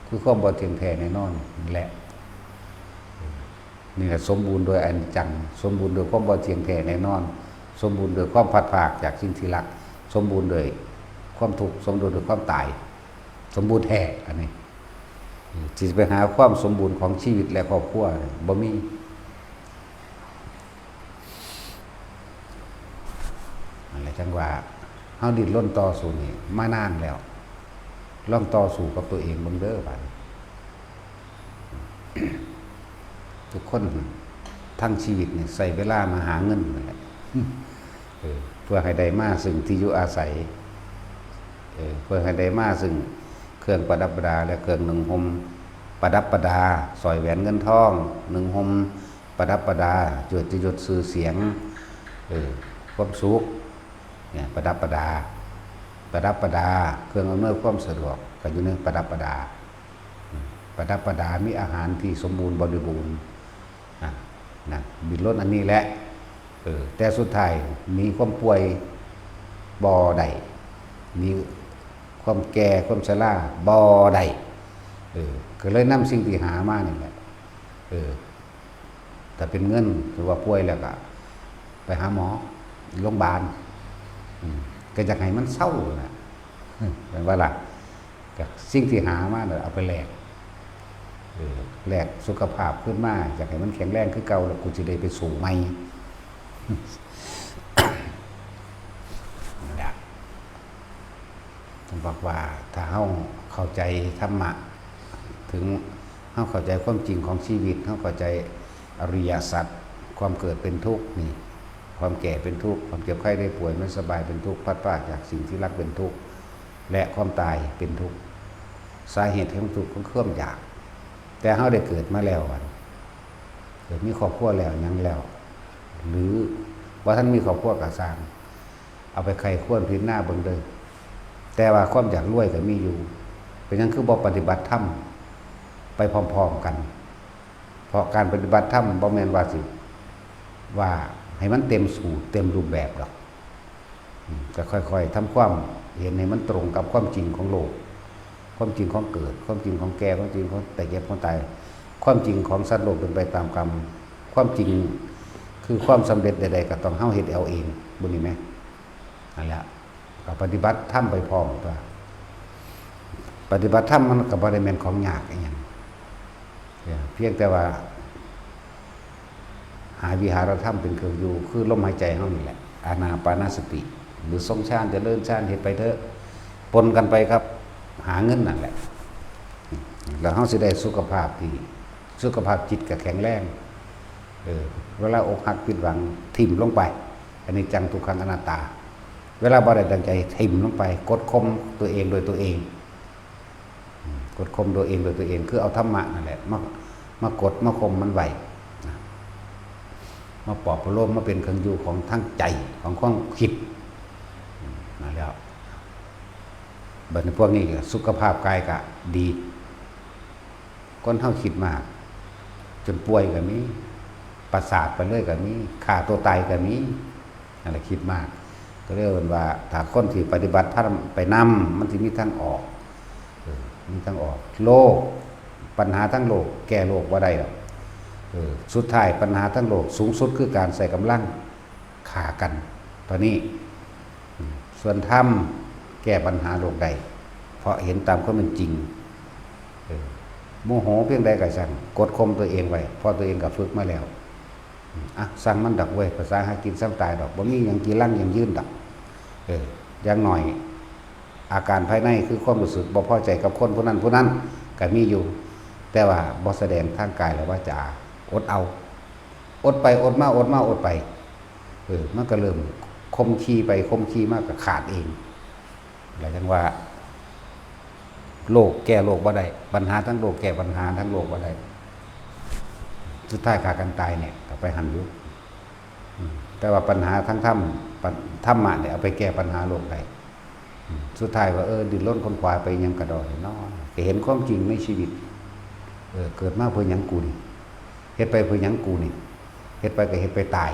คือความบ่เที่ยงแท้แน่นอนนั่นแหละ นี่แหละสมบูรณ์โดยอนิจจัง สมบูรณ์โดยความบ่เที่ยงแท้แน่นอน สมบูรณ์โดยความพลัดพรากจากสิ่งที่รัก สมบูรณ์โดยความทุกข์ สมบูรณ์โดยความตาย สมบูรณ์แท้ อันนี้ ที่จะไปหาความสมบูรณ์ของชีวิตและครอบครัวเนี่ย บ่มี นั่นแหละจั่งว่า เฮาดิ้นรนต่อสู้นี่มานานแล้ว ลองต่อสู้กับตัวเองเบิ่งเด้อ บัดนี้ ทุกคนทั้งชีวิตนี่ใช้เวลามาหาเงินนั่นแหละ เออ เพื่อให้ได้มาซึ่งที่อยู่อาศัย เออ เพื่อให้ได้มาซึ่งเครื่องประดับประดาและเครื่องนุ่งห่มประดับประดา สร้อยแหวนเงินทอง นุ่งห่มประดับประดา เกียรติยศชื่อเสียง เออ ความสุข เนี่ย ประดับประดา ประดับประดา เครื่องอำนวยความสะดวกก็อยู่ในประดับประดา อืม ประดับประดา มีอาหารที่สมบูรณ์บริบูรณ์ นะ นะ ดิ้นรนอันนี้แหละ เออ แต่สุดท้ายหนีความป่วยบ่ได้ หนีความแก่ความชราบ่ได้ เออ ก็เลยนำสิ่งที่หามานี่แหละ เออ ถ้าเป็นเงิน ถือว่าป่วยแล้วก็ไปหาหมอ โรงพยาบาล อืม ก็อยากให้มันเซานะ แม่นบ่ล่ะ ก็สิ่งที่หามาน่ะเอาไปแลก เออ แลกสุขภาพคืนมา อยากให้มันแข็งแรงคือเก่า แล้วกูสิได้ไปสู้ใหม่ นั่น บอกว่าถ้าเฮาเข้าใจธรรมะ ถึงเฮาเข้าใจความจริงของชีวิต เฮาเข้าใจอริยสัจ ความเกิดเป็นทุกข์นี่ ความแก่เป็นทุกข์ ความเจ็บไข้ได้ป่วยไม่สบายเป็นทุกข์ พลัดพรากจากสิ่งที่รักเป็นทุกข์ และความตายเป็นทุกข์ สาเหตุแห่งทุกข์คือความอยาก แต่เฮาได้เกิดมาแล้วอะ เกิดมีครอบครัวแล้วหยังแล้ว หรือบ่ทันมีครอบครัวก็ซ่าง เอาไปใคร่ครวญพิจารณาเบิ่งเด้อ แต่ว่าความอยากรวยก็มีอยู่ เป็นหยังคือบ่ปฏิบัติธรรมไปพร้อมๆกัน เพราะการปฏิบัติธรรมบ่แม่นว่าสิ ว่าให้มันเต็มสูตรเต็มรูปแบบดอก อืม ก็ค่อยๆทำความเห็นให้มันตรงกับความจริงของโลก ความจริงของเกิด ความจริงของแก่ ความจริงของแต่เจ็บของตาย ความจริงของสัตว์โลกเป็นไปตามกรรม ความจริงคือความสำเร็จใดๆก็ต้องเฮาเฮ็ดเอาเอง บุญนี่ไหม นั่นแหละ ก็ปฏิบัติธรรมไปพร้อมตัว ปฏิบัติธรรมมันก็บ่ได้แม่นของยากอีหยัง เพียงแต่ว่า หาวิหารธรรมเป็นเครื่องอยู่ คือลมหายใจเฮานี่แหละ อานาปานสติ หรือทรงฌานเจริญฌานเฮ็ดไปเถอะ ปนกันไปครับ หาเงินนั่นแหละ แล้วเฮาสิได้สุขภาพที่ สุขภาพจิตก็แข็งแรง เออ เวลาอกหักผิดหวัง ถิ่มลงไป อันนี้จังทุกขังอนัตตา เวลาบ่ได้ตั้งใจถิ่มลงไป กดข่มตัวเองโดยตัวเอง อืม กดข่มตัวเองโดยตัวเอง คือเอาธรรมะนั่นแหละ มา มากดมาข่มมันไว้นะ มาปลอบประโลม มาเป็นเครื่องอยู่ของทางใจ ของความคิด อืม นั่นแหล้ว บัดนี้พวกนี้ก็สุขภาพกายก็ดี คนเฮาคิดมาก จนป่วยก็มี ประสาทไปเลยก็มี ฆ่าตัวตายก็มี นั่นแหละคิดมาก ก็เลยเอิ้นว่า ถ้าคนที่ปฏิบัติธรรมไปนำ มันสิมีทางออก เออ มีทางออก โลก ปัญหาทั้งโลก แก้โลกบ่ได้ดอก เออ สุดท้ายปัญหาทั้งโลกสูงสุดคือการใช้กำลังฆ่ากัน ตอนนี้ อืม ส่วนธรรมแก้ปัญหาโลกได้ เพราะเห็นตามความเป็นจริง เออ โมโหเพียงใดก็ช่าง กดข่มตัวเองไว้ เพราะตัวเองก็ฝึกมาแล้ว อืม อ่ะ ซ่างมันดอกเว้ย ภาษาหากินซ่างตายดอก บ่มีหยังจีรังยั่งยืนดอก เออ อย่างน้อย อาการภายในคือความรู้สึกบ่พอใจกับคนผู้นั้นผู้นั้นก็มีอยู่ แต่ว่าบ่แสดงทางกายและวาจา อดเอา อดไปอดมา อดมาอดไป เออ มันก็เริ่มคมขีไปคมขีมาก็ขาดเอง แล้วจังว่า โลกแก้โลกบ่ได้ ปัญหาทั้งโลกแก้ปัญหาทั้งโลกบ่ได้ สุดท้ายฆ่ากันตายเนี่ย ก็ไปหั่นอยู่ อืม แต่ว่าปัญหาทั้งธรรม ปัญ- ธรรมะเนี่ยเอาไปแก้ปัญหาโลกได้ อืม สุดท้ายว่า เออ ดิ้นรนค้นคว้าไปหยังกะดอกเนาะ ก็เห็นความจริงในชีวิต เออ เกิดมาเพื่อหยังกูนี่ เฮ็ดไปเพื่อหยังกูนี่ เฮ็ดไปก็เฮ็ดไปตาย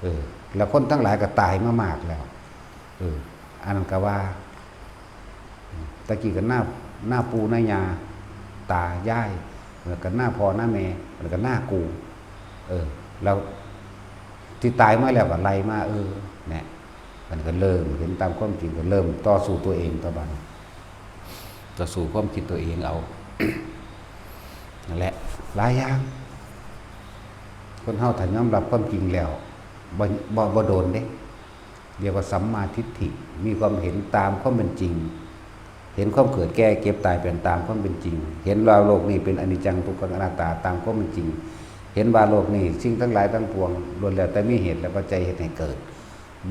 เออ แล้วคนทั้งหลายก็ตายมามากแล้ว เออ อันนั้นก็ว่า ตะกี้ก็หน้า หน้าปู่หน้าย่า ตายาย แล้วก็หน้าพ่อหน้าแม่ แล้วก็หน้ากู เออ แล้วที่ตายมาแล้วก็ไล่มา เออ เนี่ย มันก็เริ่มเห็นตามความจริง ก็เริ่มต่อสู้ตัวเองต่อบัดนี้ ต่อสู้ความคิดตัวเองเอา นั่นแหละ หลายอย่าง คนเฮาถ้ายอมรับความจริงแล้ว บ่ บ่ บ่โดนเด้ เรียกว่าสัมมาทิฏฐิ มีความเห็นตามความเป็นจริง เห็นความเกิดแก่เจ็บตายเป็นตามความเป็นจริง เห็นว่าโลกนี้เป็นอนิจจังทุกขังอนัตตาตามความเป็นจริง เห็นว่าโลกนี้สิ่งทั้งหลายทั้งปวงล้วนแล้วแต่มีเหตุและปัจจัยเฮ็ดให้เกิด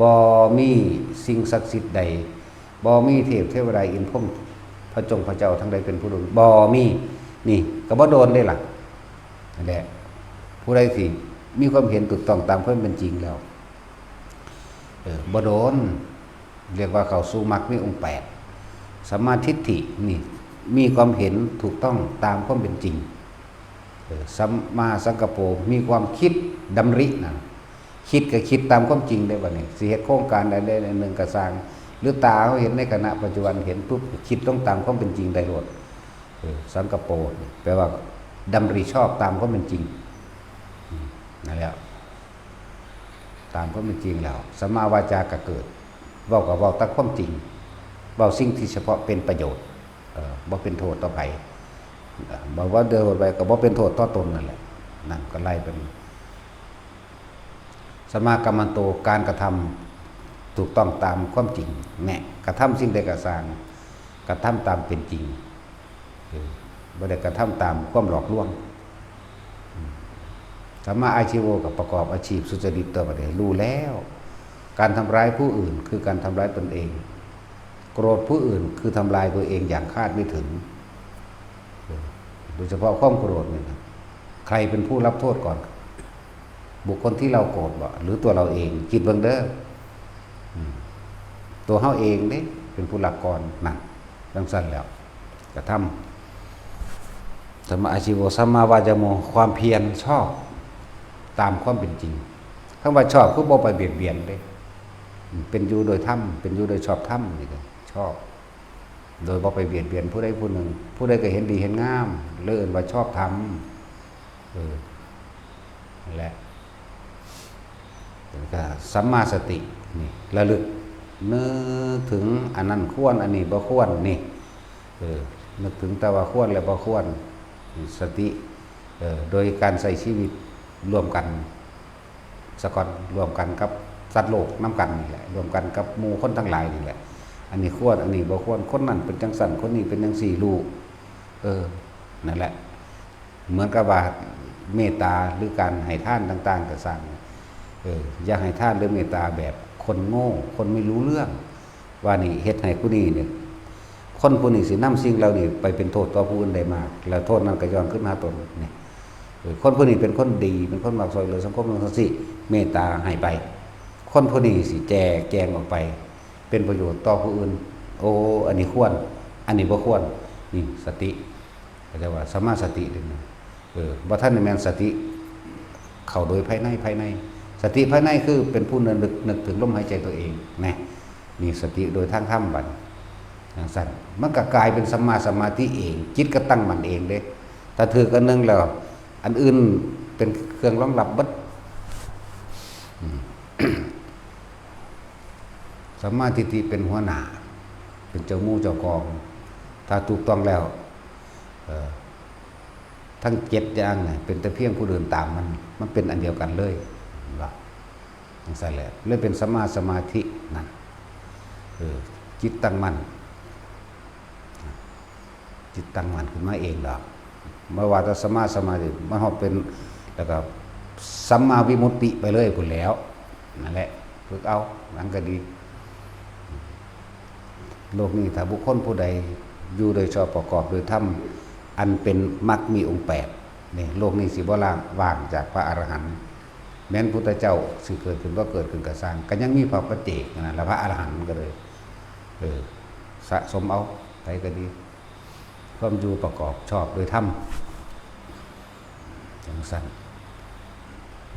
บ่มีสิ่งศักดิ์สิทธิ์ใด บ่มีเทพเทวดาอินทร์พรหมพระจงพระเจ้าทั้งหลายเป็นผู้ดล บ่มี นี่ก็บ่โดนได้ล่ะ นั่นแหละ ผู้ใดที่มีความเห็นถูกต้องตามความเป็นจริงแล้ว เออ บ่โดน เรียกว่าเข้าสู่มรรคมีองค์แปด สัมมาทิฏฐินี่ มีความเห็นถูกต้องตามความเป็นจริง เออ สัมมาสังกัปโป มีความคิดดำรินะ คิดก็คิดตามความจริงได้บัดนี้ สิเฮ็ดโครงการใดๆหนึ่งก็ซ่าง หรือตาเฮาเห็นในขณะปัจจุบันเห็นปุ๊บ คิดลงตามความเป็นจริงได้โลด เออ สังกัปโป แปลว่าดำริชอบตามความเป็นจริง อืม นั่นแหละ ตามความเป็นจริงแล้ว สัมมาวาจาก็เกิด เว้าก็เว้าแต่ความจริง เว้าสิ่งที่เฉพาะเป็นประโยชน์ เอ่อ บ่เป็นโทษต่อไผ เอ่อ บ่ว่าเดินไปก็บ่เป็นโทษต่อตนนั่นแหละ นั่นก็ไล่เป็น สัมมากัมมันโต การกระทำถูกต้องตามความจริง แน่ กระทำสิ่งใดก็ซ่าง กระทำตามเป็นจริง เออ บ่ได้กระทำตามความหลอกลวง อืม สัมมาอาชีโว ก็ประกอบอาชีพสุจริตตัวบัดนี้ รู้แล้ว การทำร้ายผู้อื่นคือการทำร้ายตนเอง โกรธผู้อื่นคือทำลายตัวเองอย่างคาดไม่ถึง เออ โดยเฉพาะความโกรธนี่นะ ใครเป็นผู้รับโทษก่อน บุคคลที่เราโกรธบ่ หรือตัวเราเอง คิดเบิ่งเด้อ อืม ตัวเฮาเองเด้ เป็นผู้รับก่อน นั่น จั่งซั้นแล้ว กระทำ สัมมาอาชีโว สัมมาวายาโม ความเพียรชอบตามความเป็นจริง คำว่าชอบคือบ่ไปเบียดเบียนเด้ อืม เป็นอยู่โดยธรรม เป็นอยู่โดยชอบธรรมนี่ก็ชอบ โดยบ่ไปเบียดเบียนผู้ใดผู้หนึ่ง ผู้ใดก็เห็นดีเห็นงาม เลยเอิ้นว่าชอบธรรม เออ นั่นแหละ แล้วก็สัมมาสติ นี่ ระลึก นึกถึงอันนั้นควร อันนี้บ่ควร นี่ เออ นึกถึงแต่ว่าควรและบ่ควร นี่ สติ เออ โดยการใช้ชีวิตร่วมกัน ซะก่อน ร่วมกันกับสัตว์โลกนำกันนี่แหละ ร่วมกันกับหมู่คนทั้งหลายนี่แหละ อันนี้ควร อันนี้บ่ควร คนนั้นเป็นจั่งซั้น คนนี้เป็นจั่งซี้ รู้ เออ นั่นแหละ เหมือนกับว่าเมตตาหรือการให้ทานต่างๆ ก็ซ่าง เออ อย่าให้ทานหรือเมตตาแบบคนโง่ คนไม่รู้เรื่อง ว่านี่เฮ็ดให้ผู้นี้เนี่ย คนผู้นี้สินำสิ่งเหล่านี้ไปเป็นโทษต่อผู้อื่นได้มาก แล้วโทษนั้นก็ย้อนคืนมาหาตน นี่ เออ คนผู้นี้เป็นคนดี เป็นคนมักช่วยเหลือสังคม จั่งซี้ เมตตาให้ไป คนผู้นี้สิแจกแจงออกไป เป็นประโยชน์ต่อผู้อื่น โอ้ อันนี้ควร อันนี้บ่ควร นี่สติ เขาเรียกว่าสัมมาสติเด้อนะ เออ บ่ทันได้แม่นสติเข้าโดยภายใน ภายใน สติภายในคือเป็นผู้นึก นึกถึงลมหายใจตัวเอง นะ นี่สติโดยทางธรรมบัด จั่งซั้น มันก็กลายเป็นสัมมาสมาธิเอง จิตก็ตั้งมั่นเองเด้ ถ้าถืกอันหนึ่งแล้ว อันอื่นเป็นเครื่องรองรับเบิด อืม สัมมาทิฏฐิเป็นหัวหน้า เป็นเจ้าหมู่เจ้ากอง ถ้าถูกต้องแล้ว เอ่อ ทั้งเจ็ดอย่างเนี่ย เป็นแต่เพียงผู้เดินตามมัน มันเป็นอันเดียวกันเลย เห็นบ่ จั่งซั้นแหละ เลยเป็นสัมมาสมาธินั่น เออ จิตตั้งมั่น จิตตั้งมั่นขึ้นมาเองดอก บ่ว่าแต่สัมมาสมาธิ มันฮอดเป็น แล้วก็สัมมาวิมุตติไปเลยพู้นแหล้ว นั่นแหละ ฝึกเอา มันก็ดี โลกนี้ถ้าบุคคลผู้ใดอยู่โดยชอบประกอบโดยธรรม อันเป็นมรรคมีองค์แปด นี่ โลกนี้สิบ่ล่าง ว่างจากพระอรหันต์ แม้นพุทธเจ้าสิเกิดขึ้นบ่เกิดขึ้นก็ซ่าง ก็ยังมีพระปัจเจกนั่นล่ะ พระอรหันต์ก็เลย เออ สะสมเอา ไผก็ดี ความอยู่ประกอบชอบโดยธรรม จั่งซั้น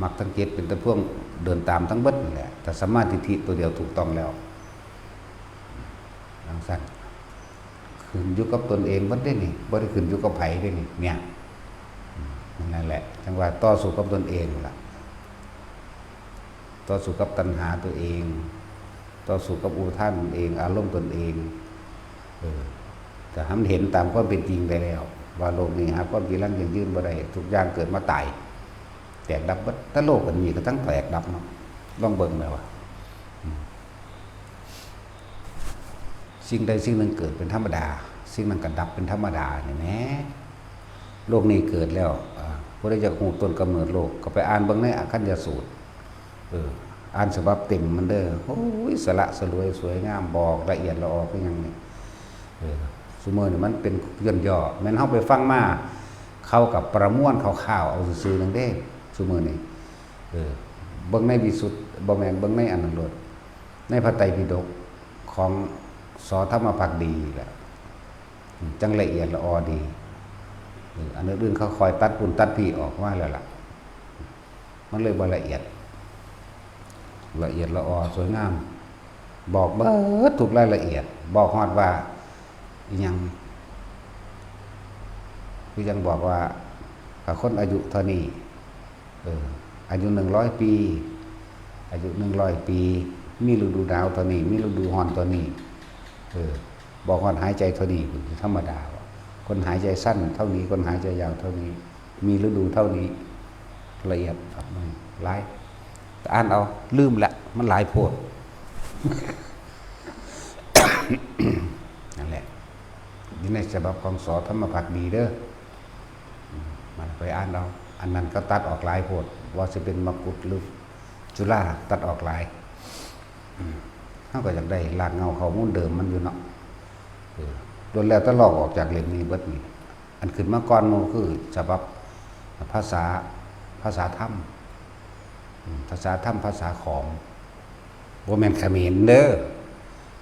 มรรคทั้งเจ็ดเป็นแต่เพียงเดินตามทั้งเบิดนั่นแหละ ถ้าสัมมาทิฏฐิตัวเดียวถูกต้องแล้ว จั่งซั้น ขึ้นอยู่กับตนเองเบิดเด้นี่ บ่ได้ขึ้นอยู่กับไผเด้นี่ เนี่ย นั่นแหละ จั่งว่าต่อสู้กับตนเองล่ะ ต่อสู้กับตัณหาตัวเอง ต่อสู้กับอุปาทานตนเอง อารมณ์ตนเอง เออ แต่ให้มันเห็นตามความเป็นจริงได้แล้ว ว่าโลกนี้หาความจีรังยั่งยืนบ่ได้ ทุกอย่างเกิดมาตาย แตกดับเบิด แต่โลกอันนี้ก็ทั้งแตกดับเนาะ ลองเบิ่งแม่นว่า อืม สิ่งใดสิ่งหนึ่งเกิดเป็นธรรมดา สิ่งนั้นก็ดับเป็นธรรมดานี่แหม โลกนี้เกิดแล้ว อ่า ผู้ใดอยากรู้ต้นกำเนิดโลก ก็ไปอ่านเบิ่งในอคัญญสูตร เออ อ่านฉบับเต็มมันเด้อ โอ้ย สละสลวยสวยงาม บอกละเอียดละออคือหยังนี่ เออ ซุมื้อนี่มันเป็นย่นย่อ แม่นเฮาไปฟังมา เขาก็ประมวลคร่าวๆเอาซื่อๆนั่นเด้ ซุมื้อนี่ เออ เบิ่งในวิสุทธิ บ่แม่น เบิ่งในอันนั้นโลด ในพระไตรปิฎกของ ส.ธรรมภักดีแหละ จั่งละเอียดละออดี เออ อันอื่นๆเขาคอยตัดปูนตัดพี้ออกมาแล้วล่ะ มันเลยบ่ละเอียด ละเอียดละออสวยงาม บอกเบิดทุกรายละเอียด บอกฮอดว่าอิหยัง คือยังบอกว่า ถ้าคนอายุเท่านี้ เออ อายุหนึ่งร้อยปี อายุหนึ่งร้อยปี มีฤดูหนาวเท่านี้ มีฤดูร้อนเท่านี้ เออ บอกฮอดหายใจเท่านี้ ธรรมดา คนหายใจสั้นเท่านี้ คนหายใจยาวเท่านี้ มีฤดูเท่านี้ ละเอียดออกมาหลาย แต่อ่านเอา ลืมละ มันหลายโพด นั่นแหละ ฉบับของ ส.ธรรมภักดี เด้อ อืม มันไปอ่านเอา อันนั้นก็ตัดออกหลายโพด ว่าสิเป็นมกุฏหรือจุฬา ตัดออกหลาย อืม เฮาก็อยากได้รากเหง้าข้อมูลเดิมมันอยู่เนาะ เออ ล้วนแล้วแต่ลอกออกจากเล่มนี้เบิดนี่ อันขึ้นมาก่อนหมู่คือฉบับภาษา ภาษาธรรม อืม ภาษาธรรม ภาษาขอม บ่แม่นเขมรเด้อ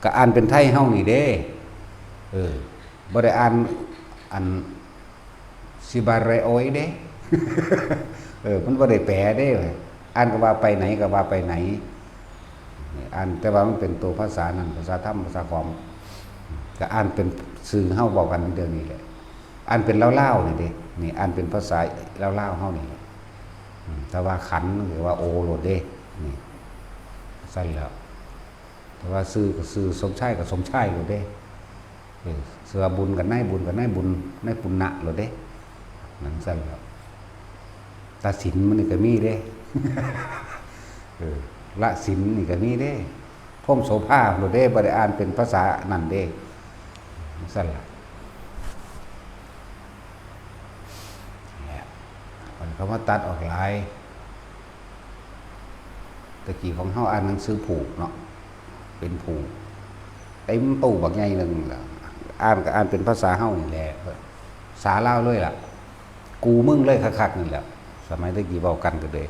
ก็อ่านเป็นไทยเฮานี่เด้ เออ บ่ได้อ่านอัน ซิบาเรโอยเด้ เออ มันบ่ได้แปลเด้ อ่านก็ว่าไปไหนก็ว่าไปไหน อ่าน แต่ว่ามันเป็นตัวภาษานั่น ภาษาธรรม ภาษาขอม ก็อ่านเป็นซื่อเฮาเว้ากันเดี๋ยวนี้แหละ อ่านเป็นลาวๆนี่เด้ นี่อ่านเป็นภาษาลาวๆเฮานี่แหละ อืม แต่ว่าขันหรือว่าโอโลดเด้ นี่ ซั่นแหล้ว แต่ว่าซื่อก็ซื่อ สมชายก็สมชายโลดเด้ เออ ซื่อว่าบุญกับนายบุญกับนายบุญ นายปุณณะโลดเด้ นั่นซั่นแหล้ว ตาสินมันนี่ก็มีเด้ เออ ละสินนี่ก็มีเด้ พรหมโสภาโลดเด้ บ่ได้อ่านเป็นภาษานั่นเด้ นั่นซั่นล่ะ เนี่ย มันเขามาตัดออกหลาย ตะกี้ของเฮาอ่านหนังสือผูกเนาะ เป็นผูก เต็มตู้บักใหญ่หนึ่งล่ะ อ่านก็อ่านเป็นภาษาเฮานี่แหละ ภาษาลาวเลยล่ะ กูมึงเลยคักๆนี่แหละ สมัยตะกี้เว้ากันก็เลย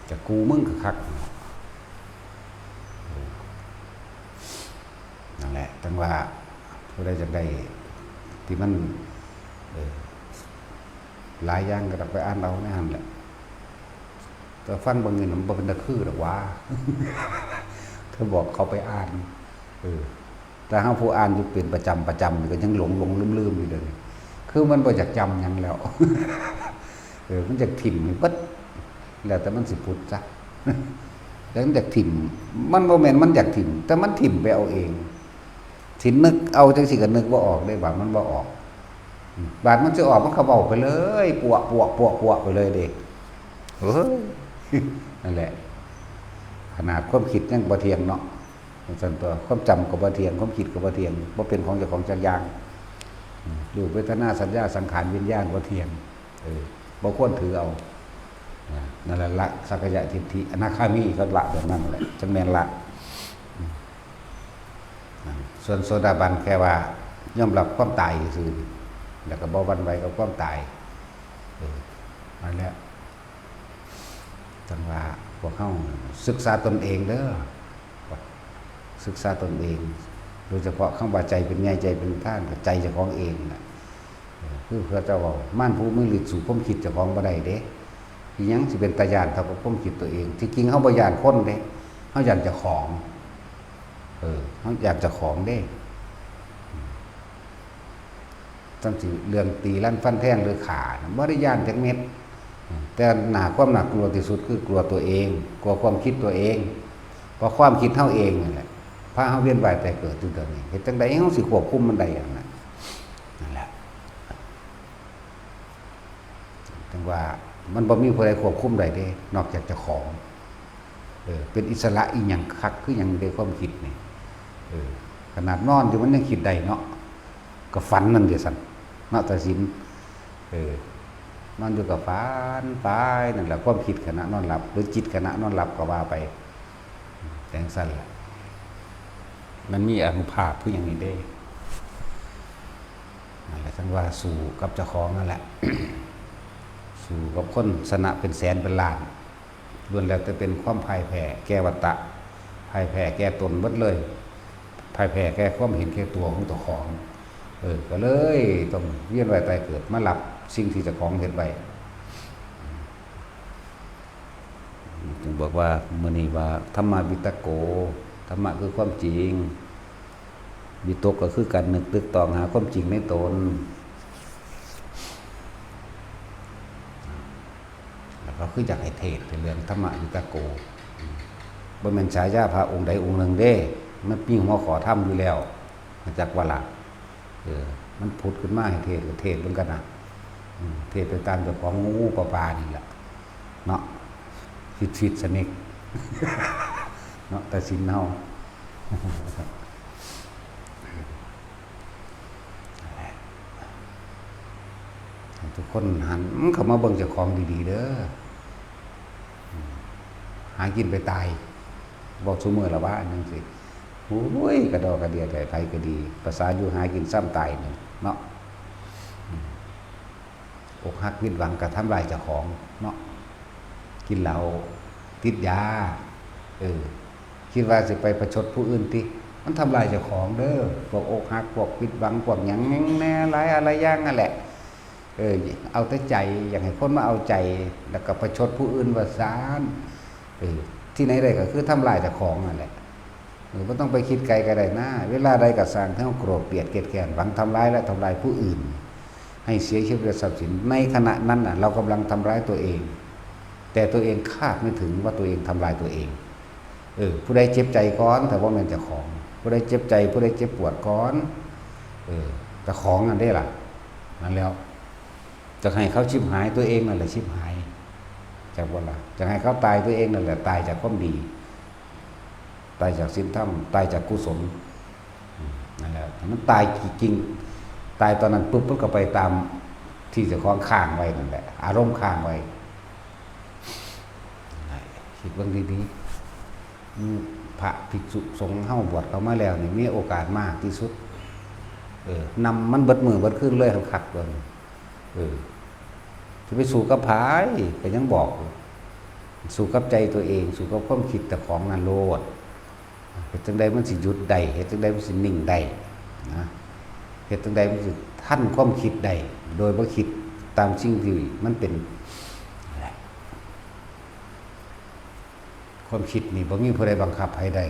จะกูมึงคักๆนี่ล่ะ นั่นแหละ จั่งว่าผู้ใดอยากได้ที่มัน เออ หลายอย่างก็ต้องไปอ่านเอาในหั่นแหละ แต่ฟังเบิ่งนี่มันบ่เป็นตาคือดอกหว่า ถ้าบอกเขาไปอ่าน เออ แต่เฮาผู้อ่านอยู่เป็นประจำประจำนี่ก็ยังหลงหลงลืมลืมอยู่เด้อ คือมันบ่อยากจำหยังแล้ว เออ มันอยากถิ่มให้เบิด แล้วแต่มันสิผุดซะ แล้วมันอยากถิ่ม มันบ่แม่นมันอยากถิ่ม แต่มันถิ่มไปเอาเอง สินึกเอาจังซี่ก็นึกบ่ออกเด้ บาดมันบ่ออก อืม บาดมันสิออกมันก็เว้าไปเลย ปวะ ปวะ ปวะ ปวะ ไปเลยเด้ เฮ้ย นั่นแหละ ขนาดความคิดยังบ่เที่ยงเนาะ จั่งซั่นตั๊ว ความจำก็บ่เที่ยง ความคิดก็บ่เที่ยง บ่เป็นของเจ้าของจักอย่าง อืม รูป เวทนา สัญญา สังขาร วิญญาณ บ่เที่ยง เออ บ่ควรถือเอา นะ นั่นแหละ ละสักกายทิฏฐิ อนาคามีก็ละแบบนั้นแหละ จั่งแม่นละ อืม นั่น ส่วนโสดาบันแค่ว่ายอมรับความตายซื่อๆ แล้วก็บ่หวั่นไหวกับความตาย เออ นั่นแหละ จั่งว่าพวกเฮาศึกษาตนเองเด้อ ศึกษาตนเอง โดยเฉพาะคำว่าใจเป็นใหญ่ ใจเป็นประธาน ก็ใจเจ้าของเองน่ะ เออ คือพระเจ้าเว้า มารผู้มีฤทธิ์สู้ความคิดเจ้าของบ่ได้เด้ อีหยังสิเป็นตาย้านเท่ากับความคิดตัวเอง ที่จริงเฮาบ่ย้านคนเด้ เฮาย้านเจ้าของ เออ เฮาย้านเจ้าของเด้ จั่งซี้เรื่องตีรันฟันแทงหรือฆ่าน่ะบ่ได้ย้านจักเม็ด แต่หน้าความน่ากลัวที่สุดคือกลัวตัวเอง กลัวความคิดตัวเอง เพราะความคิดเฮาเองนั่นแหละ พาเฮาเวียนว่ายตายเกิดอยู่เดี๋ยวนี้ เฮ็ดจั่งใดเฮาสิควบคุมมันได้อันนั้น นั่นแหละ จั่งว่ามันบ่มีผู้ใดควบคุมได้เด้ นอกจากเจ้าของ เออ เป็นอิสระอีหยังคักคือหยังในความคิดนี่ เออ ขนาดนอนอยู่มันยังคิดได้เนาะ ก็ฝันนั่นเด้ซั่น เนาะ ตาสิน เออ นอนอยู่ก็ฝันไปนั่นแหละ ความคิดขณะนอนหลับ หรือจิตขณะนอนหลับก็ว่าไป จั่งซั่นล่ะ มันมีอานุภาพคือหยังนี่เด้ นั่นแหละ จั่งว่าสู้กับเจ้าของนั่นแหละ สู้กับคนชนะเป็นแสนเป็นล้าน ล้วนแล้วแต่เป็นความพ่ายแพ้แก่วัฏฏะ พ่ายแพ้แก่ตนเบิดเลย พ่ายแพ้แก่ความเห็นแก่ตัวของเจ้าของ เออ ก็เลยต้องเวียนว่ายตายเกิดมารับสิ่งที่เจ้าของเฮ็ดไว้ จึงบอกว่ามื้อนี้ว่า ธัมมาวิตโก ธรรมะคือความจริง วิตกก็คือการนึกตึกตองหาความจริงในตน แล้วก็คืออยากให้เทศน์ในเรื่องธัมมาวิตโก บ่แม่นฉายาพระองค์ใดองค์หนึ่งเด้ มันมีหัวข้อธรรมอยู่แล้ว มาจากว่าล่ะ เออ มันผุดขึ้นมาให้เทศน์ก็เทศน์เบิ่งกันนะ อืม เทศน์ไปตามเจ้าของงูปลาปลานี่แหละ เนาะ ฟิดๆ สนิก เนาะ แต่สินเฮา เ ทุกคนหันเข้ามาเบิ่งเจ้าของดีๆเด้อ หากินไปตาย บอกซุมื้อละว่าอันจั่งซี้ โอ้ย กระดอกกระเดีย ไผก็ดี ภาษาอยู่หากินซ้ำตายนี่เนาะ อกหักผิดหวังก็ทำลายเจ้าของเนาะ กินเหล้า ติดยา เออ คิดว่าสิไปประชดผู้อื่นติ มันทำลายเจ้าของเด้อ พวกอกหัก พวกผิดหวัง พวกหยังแหน่หลายอะไรอย่างนั่นแหละ เออ เอาแต่ใจ อยากให้คนมาเอาใจ แล้วก็ประชดผู้อื่นว่าซาน เออ ที่ไหนได้ก็คือทำลายเจ้าของนั่นแหละ เออ บ่ต้องไปคิดไกลก็ได้นะ เวลาใดก็ซ่าง ที่เฮาโกรธเกลียดเกลียดแค้น หวังทำร้ายและทำลายผู้อื่น ให้เสียชีวิตและทรัพย์สิน ในขณะนั้นน่ะ เรากำลังทำร้ายตัวเอง แต่ตัวเองคาดไม่ถึงว่าตัวเองทำลายตัวเอง เออ ผู้ใดเจ็บใจก่อน ถ้าบ่แม่นเจ้าของ ผู้ใดเจ็บใจ ผู้ใดเจ็บปวดก่อน เออ เจ้าของนั่นเด้ล่ะ นั่นแล้ว จะให้เขาชิบหาย ตัวเองนั่นแหละชิบหาย จักบ่ล่ะ จะให้เขาตาย ตัวเองนั่นแหละตายจากความดี ตายจากศีลธรรม ตายจากกุศล อืม นั่นแหละ ถ้ามันตายจริงๆ ตายตอนนั้นปุ๊บ มันก็ไปตามที่เจ้าของค้างไว้นั่นแหละ อารมณ์ค้างไว้ คิดเบิ่งดีๆ อืม พระภิกษุสงฆ์เฮาบวชเข้ามาแล้วนี่ มีโอกาสมากที่สุด เออ นำมันเบิดมื้อเบิดคืนเลย คักๆ เบิ่ง เออ สิไปสู้กับไผ ก็ยังบอกอยู่ สู้กับใจตัวเอง สู้กับความคิดเจ้าของนั่นโลด เฮ็ดจั่งใดมันสิหยุดได้ เฮ็ดจั่งใดมันสินิ่งได้ นะ เฮ็ดจั่งใดมันสิทันความคิดได้ โดยบ่คิดตามสิ่งที่มันเป็น ความคิดนี่บ่มีผู้ใดบังคับให้ได้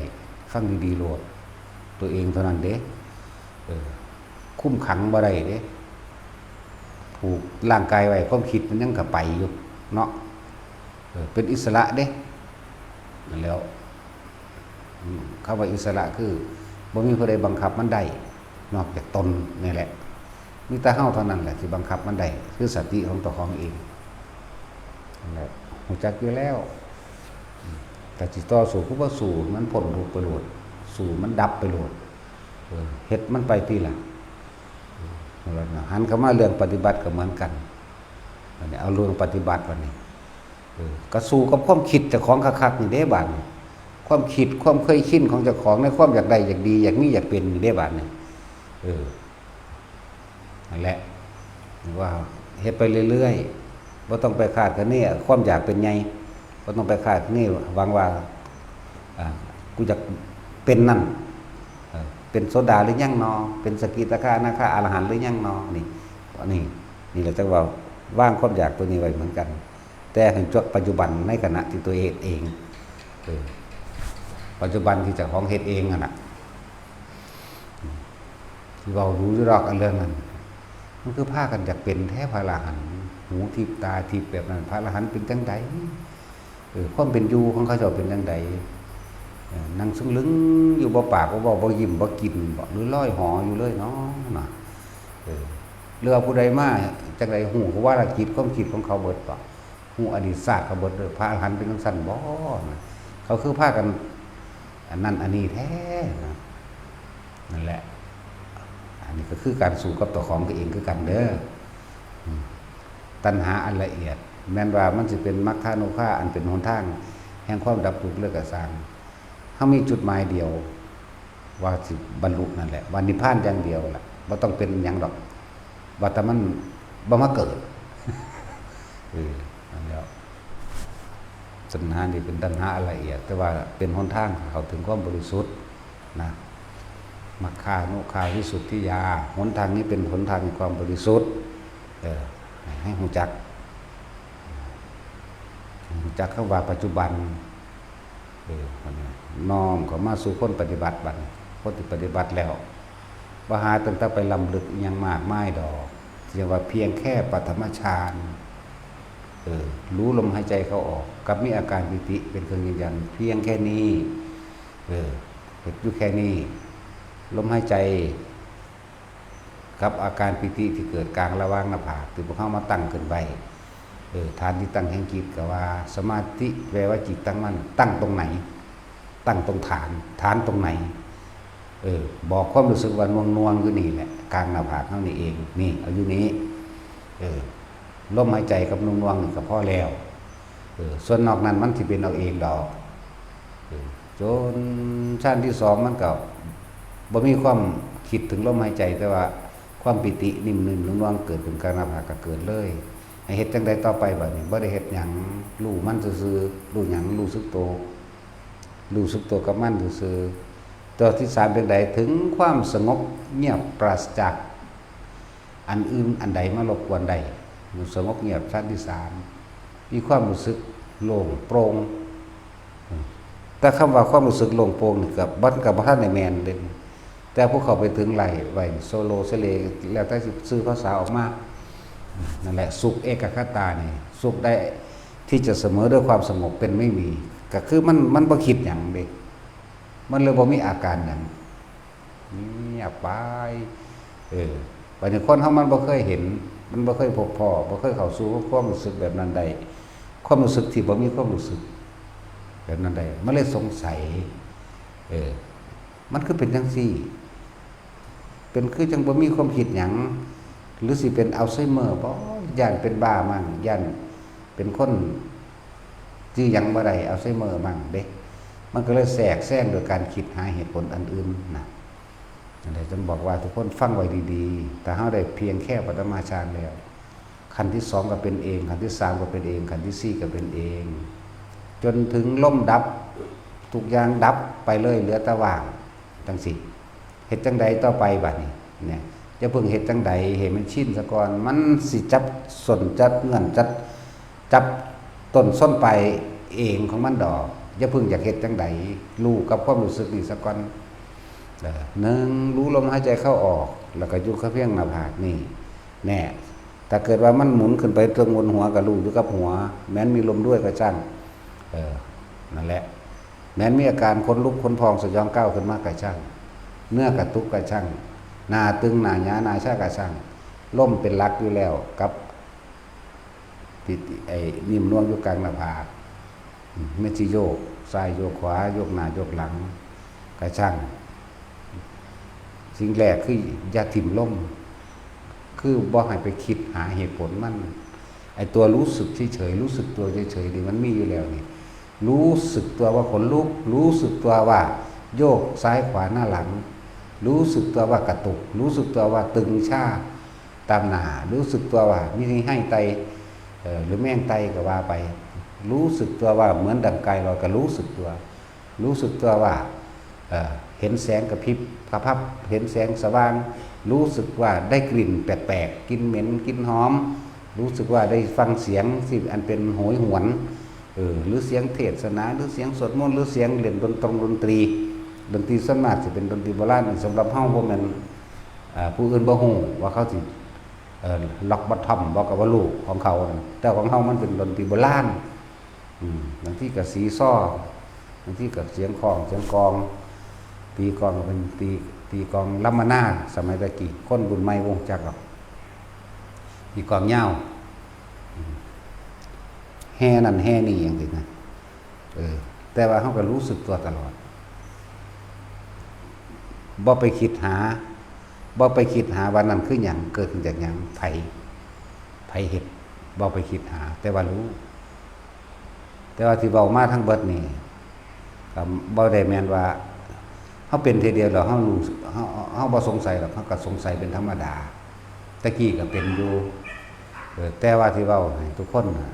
ฟังดีๆโลด ตัวเองเท่านั้นเด้ เออ คุมขังบ่ได้เด้ ผูกร่างกายไว้ ความคิดมันยังกะไปอยู่เนาะ เออ เป็นอิสระเด้ นั่นแหล้ว อืม คำว่าอิสระคือ บ่มีผู้ใดบังคับมันได้ นอกจากตนนี่แหละ มีแต่เฮาเท่านั้นแหละที่บังคับมันได้ คือสติของเจ้าของเอง นั่นแหละ ฮู้จักอยู่แล้ว อืม แต่สิต่อสู้คือบ่สู้ มันพ้นทุกข์ไปโลด สู้มันดับไปโลด เออ เฮ็ดมันไปติล่ะ เออ หันเข้ามาเรื่องปฏิบัติก็เหมือนกัน บัดนี้เอาเรื่องปฏิบัติบัดนี้ เออ ก็สู้กับความคิดเจ้าของคักๆนี่เด้บัดนี้ ความคิด ความเคยชินของเจ้าของในความอยากได้ อยากดี อยากมี อยากเป็นนี่เด้บัดนี้ เออ นั่นแหละ ว่าเฮ็ดไปเรื่อยๆ บ่ต้องไปคาดคะเนความอยากเป็นใหญ่ บ่ต้องไปคาดคะเนหวังว่า อ่า กูอยากเป็นนั่น เออ เป็นโสดาหรือยังนอ เป็นสกิทาคานาคาอรหันต์หรือยังนอ นี่ นี่ นี่แหละจั่งว่าวางความอยากตัวนี้ไว้เหมือนกัน แต่ให้จดปัจจุบันในขณะที่ตัวเองเอง เออ ปัจจุบันที่เจ้าของเฮ็ดเองนั่นน่ะ ที่เว้าดูอยู่ดอกอันเรื่องนั้น มันคือพากันอยากเป็นแท้พระอรหันต์ หูทิพย์ตาทิพย์แบบนั้น พระอรหันต์เป็นจั่งใด เออ ความเป็นอยู่ของเขาเจ้าเป็นจั่งใด เออ นั่งซึ่งลึงอยู่ บ่ปากบ่เว้า บ่ยิ้มบ่กินบ่ หรือลอยหออยู่เลยเนาะ นะ เออ หรือว่าผู้ใดมาจั่งใดฮู้ก็ว่าละกิจความคิดของเขาเบิดบ่ ฮู้อดีตชาติเขาเบิดเด้อ พระอรหันต์เป็นจั่งซั้นบ่ นะ เขาคือพากันอันนั้นอันนี้แท้ นะ นั่นแหละ อันนี้ก็คือการสู้กับเจ้าของตัวเองคือกันเด้อ อืม ตัณหาอันละเอียด แม้นว่ามันสิเป็นมัคคานุภาพอันเป็นหนทางแห่งความดับทุกข์เลยก็ซ่าง เฮามีจุดหมายเดียว ว่าสิบรรลุนั่นแหละ ว่านิพพานอย่างเดียวล่ะ บ่ต้องเป็นหยังดอก ว่าแต่มันบ่มาเกิด เออ นั่นแหละ ตัณหานี่เป็นตัณหาอันละเอียด แต่ว่าเป็นหนทางเข้าถึงความบริสุทธิ์นะ มัคคานุคาวิสุทธิยา หนทางนี้เป็นหนทางแห่งความบริสุทธิ์ เออ ให้ฮู้จัก ฮู้จักคำว่าปัจจุบัน เออ บัดนี้น้อมเข้ามาสู่คนปฏิบัติบัดนี้ คนที่ปฏิบัติแล้ว บ่หาตั้งแต่ไปล้ำลึกอิหยังมากมายดอก เรียกว่าเพียงแค่ปฐมฌาน เออ รู้ลมหายใจเข้าออก กับมีอาการปีติเป็นเครื่องยืนยัน เพียงแค่นี้ เออ เฮ็ดอยู่แค่นี้ ลมหายใจ กับอาการปีติที่เกิดกลางระหว่างหน้าผาก ที่พวกเฮามาตั้งขึ้นไว้ เออ ฐานที่ตั้งแห่งจิตก็ว่า สมาธิแปลว่าจิตตั้งมั่น ตั้งตรงไหน ตั้งตรงฐาน ฐานตรงไหน เออ บอกความรู้สึกว่าหน่วงๆอยู่นี่แหละ กลางหน้าผากเฮานี่เอง นี่ เอาอยู่นี้ เออ ลมหายใจกับหน่วงๆนี่ก็พอแล้ว เออ ส่วนนอกนั้นมันสิเป็นเอาเองดอก เออ จนฌานที่สองมันก็บ่มีความคิดถึงลมหายใจ แต่ว่าความปีตินิ่มๆหน่วงๆเกิดขึ้นกลางหน้าผากก็เกิดเลย ให้เฮ็ดจั่งใดต่อไปบัดนี้ บ่ได้เฮ็ดหยัง รู้มันซื่อๆ รู้หยัง รู้สึกโต รู้สึกโตกับมันซื่อๆ ตัวที่สามเป็นใด ถึงความสงบเงียบปราศจากอันอื่นอันใดมารบกวนได้ สงบเงียบ ฌานที่สาม มีความรู้สึกโล่งโปร่ง แต่คำว่าความรู้สึกโล่งโปร่งนี่ก็ มันก็บ่ทันได้แม่นเด้ แต่ผู้เข้าไปถึงไล่ไว้โซโลเซเล แล้วแต่สิสื่อภาษาออกมา นั่นแหละ สุขเอกคตานี่ สุขได้ที่จะเสมอด้วยความสงบเป็นไม่มี ก็คือมัน มันบ่คิดหยังเด้ มันเลยบ่มีอาการหยัง เงียบไป เออ บัดนี้คนเฮามันบ่เคยเห็น มันบ่เคยพบพ้อ บ่เคยเข้าสู่ความรู้สึกแบบนั้นได้ ความรู้สึกที่บ่มีความรู้สึกแบบนั้นได้ มันเลยสงสัย เออ มันคือเป็นจั่งซี้ เป็นคือจั่งบ่มีความคิดหยัง หรือสิเป็นอัลไซเมอร์บ่ ย้านเป็นบ้ามั้ง ย้านเป็นคน จื่อหยังบ่ได้ อัลไซเมอร์มั่งเด้ มันก็เลยแทรกแซงโดยการคิดหาเหตุผลอันอื่นนะ นั่นแหละจึงบอกว่าทุกคนฟังไว้ดีๆ ถ้าเฮาได้เพียงแค่ปฐมฌานแล้ว ขั้นที่สองก็เป็นเอง ขั้นที่สามก็เป็นเอง ขั้นที่สี่ก็เป็นเอง จนถึงลมดับ ทุกอย่างดับไปเลย เหลือแต่ว่าง จั่งซี้ เฮ็ดจั่งใดต่อไปบัดนี้ เนี่ย อย่าเพิ่งเฮ็ดจั่งใด ให้มันชินซะก่อน มันสิจับส้นจับเงื่อนจับ จับต้นส้นปลายเองของมันดอก อย่าเพิ่งอยากเฮ็ดจั่งใด รู้กับความรู้สึกนี่ซะก่อน เออ หนึ่ง รู้ลมหายใจเข้าออก แล้วก็อยู่กับเพียงหน้าผากนี่ แน่ ถ้าเกิดว่ามันหมุนขึ้นไปเทิงบนหัวก็รู้อยู่กับหัว แม้นมีลมด้วยก็ช่าง เออ นั่นแหละ แม้นมีอาการขนลุกขนพองสยองก้าวขึ้นมาก็ช่าง เนื้อกระตุกก็ช่าง หน้าตึงหน้าหยาหน้าชาก็ช่าง ลมเป็นหลักอยู่แล้วกับ ปิติ ไอ้นิ่มนวลอยู่กลางหน้าผาก อืม ไม่ใช่โยกซ้ายโยกขวา โยกหน้าโยกหลัง ก็ช่าง สิ่งแรกคืออย่าถิ่มลม คือบ่ให้ไปคิดหาเหตุผลมัน ไอ้ตัวรู้สึกเฉยๆ รู้สึกตัวเฉยๆ นี่มันมีอยู่แล้วนี่ รู้สึกตัวว่าขนลุก รู้สึกตัวว่าโยกซ้ายขวาหน้าหลัง รู้สึกตัวว่ากระตุก รู้สึกตัวว่าตึงชาตามหน้า รู้สึกตัวว่ามีไห้ไต เอ่อ หรือแมงไตก็ว่าไป รู้สึกตัวว่าเหมือนดังกายลอยก็รู้สึกตัว รู้สึกตัวว่า เอ่อ เห็นแสงกระพริบกระพับ เห็นแสงสว่าง รู้สึกว่าได้กลิ่นแปลกๆ กลิ่นเหม็น กลิ่นหอม รู้สึกว่าได้ฟังเสียงที่อันเป็นโหยหวน เออ หรือเสียงเทศนา หรือเสียงสวดมนต์ หรือเสียงเล่นดนตรงดนตรี ดนตรีส่วนมากสิเป็นดนตรีโบราณ สำหรับเฮาบ่แม่น เอ่อ ผู้อื่นบ่ฮู้ว่าเขาสิ เอ่อ ล็อกบอททอมบ่ก็บ่ฮู้ของเขา แต่ของเฮามันเป็นดนตรีโบราณ อืม บางทีก็สีซอ บางทีก็เสียงค้อง เสียงกลอง ตีกลองก็เป็นตี ตีกลองล้ำมานา สมัยตะกี้ คนรุ่นใหม่บ่รู้จักหรอก ตีกลองยาว อืม แห่นั่นแห่นี่จั่งซี้นะ เออ แต่ว่าเฮาก็รู้สึกตัวตลอด บ่ไปคิดหา บ่ไปคิดหาว่านั่นคือหยัง เกิดขึ้นจากหยัง ไผ ไผเฮ็ด บ่ไปคิดหา แต่ว่ารู้ แต่ว่าที่เว้ามาทั้งเบิดนี่ ก็บ่ได้แม่นว่า เฮาเป็นเทื่อเดียวแล้วเฮารู้ เฮา เฮาบ่สงสัยหรอก เฮาก็สงสัยเป็นธรรมดา แต่กี้ก็เป็นอยู่ เออ แต่ว่าที่เว้าให้ทุกคนน่ะ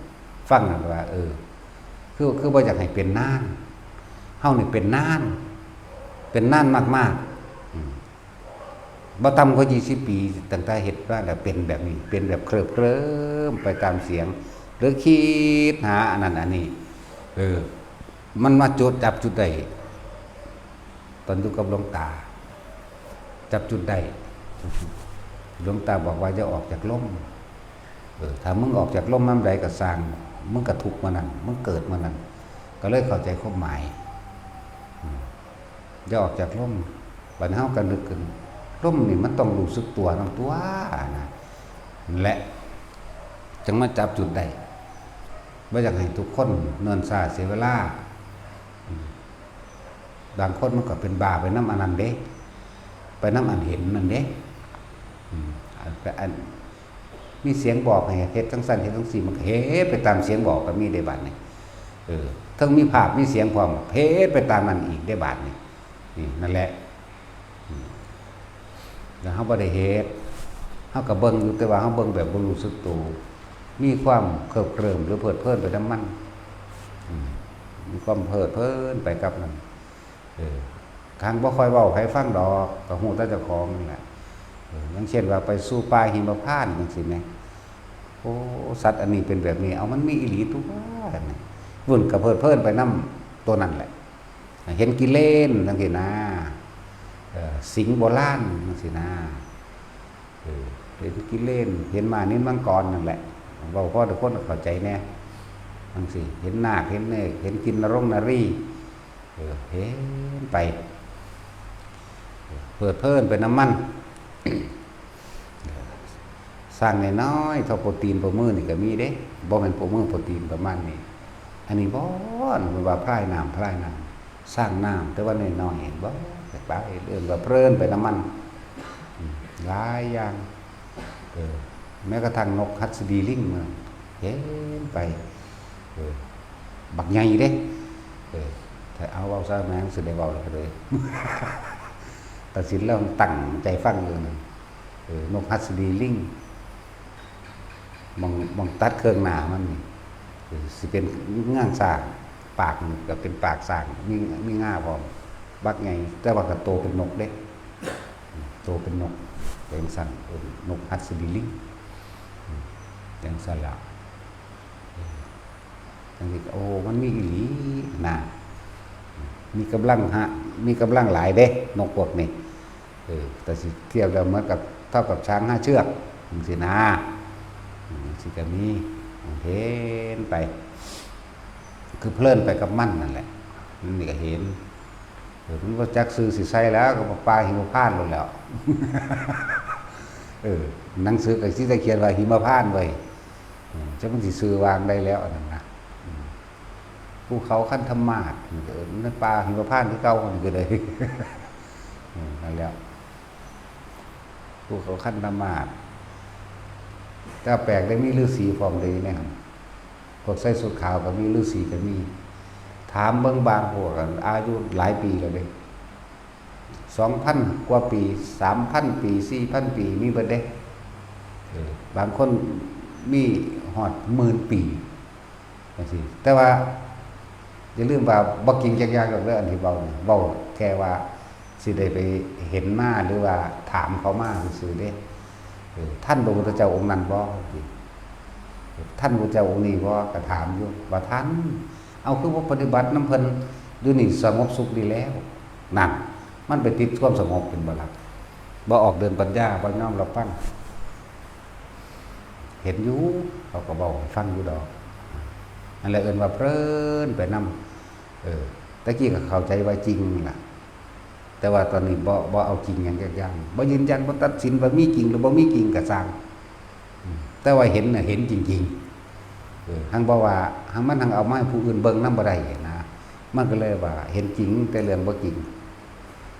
ฟังนั่นว่า เออ คือ คือบ่อยากให้เป็นนาน เฮานี่เป็นนาน เป็นนานมากๆ อืม บ่ต่ำกว่ายี่สิบปี ตั้งแต่เฮ็ดมาแล้วเป็นแบบนี้ เป็นแบบเคลิ้มๆไปตามเสียง หรือคิดหาอันนั้นอันนี้ เออ มันมาจุด จับจุดได้ ตอนอยู่กับหลวงตา จับจุดได้ หลวงตาบอกว่าอย่าออกจากลม เออ ถ้ามึงออกจากลมยามใดก็ซ่าง มึงก็ทุกข์มื้อนั้น มึงเกิดมื้อนั้น ก็เลยเข้าใจความหมาย อืม อย่าออกจากลม บัดนี้เฮาก็นึกขึ้น ลมนี่มันต้องรู้สึกตัวนำตัวนนะ นั่นแหละ จั่งมาจับจุดได้ บ่อยากให้ทุกคนเนิ่นช้าเสียเวลา อืม บางคนมันก็เป็นบ้าไปนำอันนั้นเด้ ไปนำอันเห็นนั่นเด้ อืม อัน อัน มีเสียงบอกให้เฮ็ดจั่งซั้นเฮ็ดจั่งซี้ มันก็เฮ็ดไปตามเสียงบอกก็มีเด้บาดนี้ เออ เทิงมีภาพมีเสียงพร้อม เฮ็ดไปตามนั้นอีกเด้บาดนี้ นี่ นั่นแหละ อืม แล้วเฮาบ่ได้เฮ็ด เฮาก็เบิ่งอยู่ แต่ว่าเฮาเบิ่งแบบบ่รู้สึกตัว มีความเคลิบเคลิ้มหรือเพลิดเพลินไปนำมัน อืม มีความเพลิดเพลินไปกับมัน เออ คันบ่ค่อยเว้าให้ไผฟังดอก ก็ฮู้แต่เจ้าของนั่นแหละ เออ อย่างเช่นว่าไปสู่ป่าหิมพานต์จั่งซี้แหม โอ้ สัตว์อันนี้เป็นแบบนี้ เอา มันมีอีหลีตั๊ว นี่ วุ่นก็เพลิดเพลินไปนำตัวนั้นแหละ เห็นกิเลนจั่งซี้นะ เออ สิงห์โบราณจั่งซี้นะ เออ เห็นกิเลน เห็นม้านิลมังกรนั่นแหละ เว้าพอทุกคนเข้าใจแน่ จั่งซี้ เห็นนาค เห็นเนก เห็นกินนรงนารี เออ เห็นไป เออ เพลิดเพลินไปนำมัน เออ สร้างน้อยๆ เท่าโป้ตีนโป้มือนี่ก็มีเด้ บ่แม่นโป้มือโป้ตีนประมาณนี้ อันนี้บ่ มันว่าพลายน้ำ พลายน้ำ สร้างน้ำ แต่ว่าน้อยๆ บ่ ไป เอิ้นว่าเพลินไปนำมัน อืม หลายอย่าง เออ แม้กระทั่งนกหัสดีลิงมัน เห็นไป เออ บักใหญ่เด้ เออ ถ้าเอาเว้าซะแม่งสิได้เว้าแล้วก็เลย ตัดสินแล้วตั้งใจฟังอยู่นั่น เออ นกหัสดีลิง หม่อง หม่องตัดเครื่องหน้ามันนี่ เออ สิเป็นงาช้าง ปากนี่ก็เป็นปากช้าง มี มีงาพร้อม บักใหญ่ แต่ว่าก็โตเป็นนกเด้ โตเป็นนก เป็นสัน เอิ้นนกหัสดีลิง อืม จั่งซั้นล่ะ เออ จั่งซี้ก็ โอ้ มันมีอีหลีนะ มีกำลังฮะ มีกำลังหลายเด้ นกพวกนี้ เออ แต่สิเทียบแล้วเหมือนกับ เท่ากับช้างห้าเชือกจั่งซี้นะ อืม สิก็มี เห็นไป คือเพลินไปกับมันนั่นแหละ มันนี่ก็เห็น เออ มันบ่จักชื่อสิใส่แล้ว ก็บอกป่าหิมพานต์โลดแล้ว เออ หนังสือก็สิได้เขียนว่าหิมพานต์ไว้ อืม จักมันสิชื่อว่าจั่งใดแล้วอันนั้นนะ อืม ภูเขาคันธมาศ เออ ในป่าหิมพานต์คือเก่า นี่ก็ได้ อืม นั่นแหละ ภูเขาคันธมาศ แต่แปลกได้มีฤๅษีพร้อมเด้ ในหั้น พวกใส่ชุดขาวก็มี ฤๅษีก็มี ถามเบิ่งบางพวกอะ อายุหลายปีแล้วเด้ สองพันกว่าปี สามพันปี สี่พันปี มีเบิดเด้ เออ บางคนมีฮอดหมื่นปี จั่งซี้ แต่ว่าอย่าลืมว่าบ่จริงจักอย่างดอกเด้อ อันที่เว้านี่ เว้าแค่ว่าสิได้ไปเห็นมา หรือว่าถามเขามาซื่อๆเด้ เออ ทันพระพุทธเจ้าองค์นั้นบ่ ทันพระพุทธเจ้าองค์นี้บ่ ก็ถามอยู่ ว่าทัน เอา คือบ่ปฏิบัตินำเพิ่นอยู่นี่สงบสุขดีแล้ว นั่น มันไปติดความสงบเป็นบ่ล่ะ บ่ออกเดินปัญญา บ่ยอมรับฟัง เห็นอยู่ เขาก็เว้าให้ฟังอยู่ดอก นั่นแหละเอิ้นว่าเพลินไปนำ เออ แต่กี้ก็เข้าใจว่าจริงนั่นล่ะ แต่ว่าตอนนี้บ่ บ่เอาจริงหยังจักอย่าง บ่ยืนยัน บ่ตัดสินว่ามีจริงหรือบ่มีจริงก็ซ่าง อืม แต่ว่าเห็นน่ะเห็นจริงๆ เออ หั้งบ่ว่า หั้งมันหั้งเอามาให้ผู้อื่นเบิ่งนำบ่ได้นะ มันก็เลยว่าเห็นจริงแต่เรื่องบ่จริง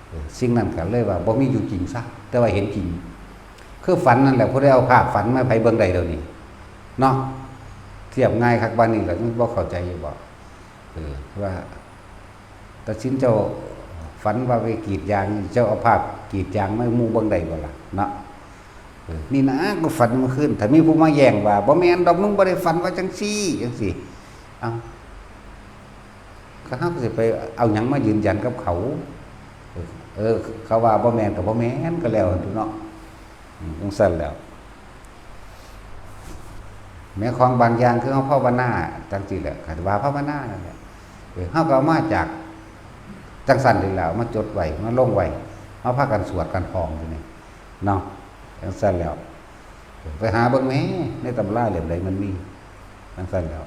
เออ สิ่งนั้นก็เลยว่าบ่มีอยู่จริงซะ แต่ว่าเห็นจริง คือฝันนั่นแหละ ผู้ใดเอาภาพฝันมาให้ไผเบิ่งได้เดี๋ยวนี้ เนาะ เทียบง่ายคักปานนี้แล้ว ยังบ่เข้าใจอยู่บ่ เออ ว่า ตาสินเจ้าฝันว่าไปกรีดยาง เจ้าเอาภาพกรีดยางมาให้หมู่เบิ่งได้บ่ล่ะ เนาะ เออ นี่นะ กูฝันเมื่อคืน ถ้ามีผู้มาแย้งว่า บ่แม่นดอก มึงบ่ได้ฝันว่าจั่งซี้ จั่งซี้ เอ้า ก็เฮาก็สิไปเอาหยังมายืนยันกับเขา เออ เออ เขาว่าบ่แม่นก็บ่แม่นก็แล้วหั่นตั่วเนาะ อืม จั่งซั้นแหล้ว แม้ของบางอย่างคือเฮาภาวนาจั่งซี้แหละ คันว่าภาวนานั่นแหละ เออ เฮาก็เอามาจากจั่งซั้นนี่แหละ เอามาจดไว้ มาลงไว้ เฮาพากันสวดกันท่องอยู่นี่ เนาะ จั่งซั้นแล้ว ไปหาเบิ่งแหม ในตำราเล่มใดมันมี จั่งซั้นแล้ว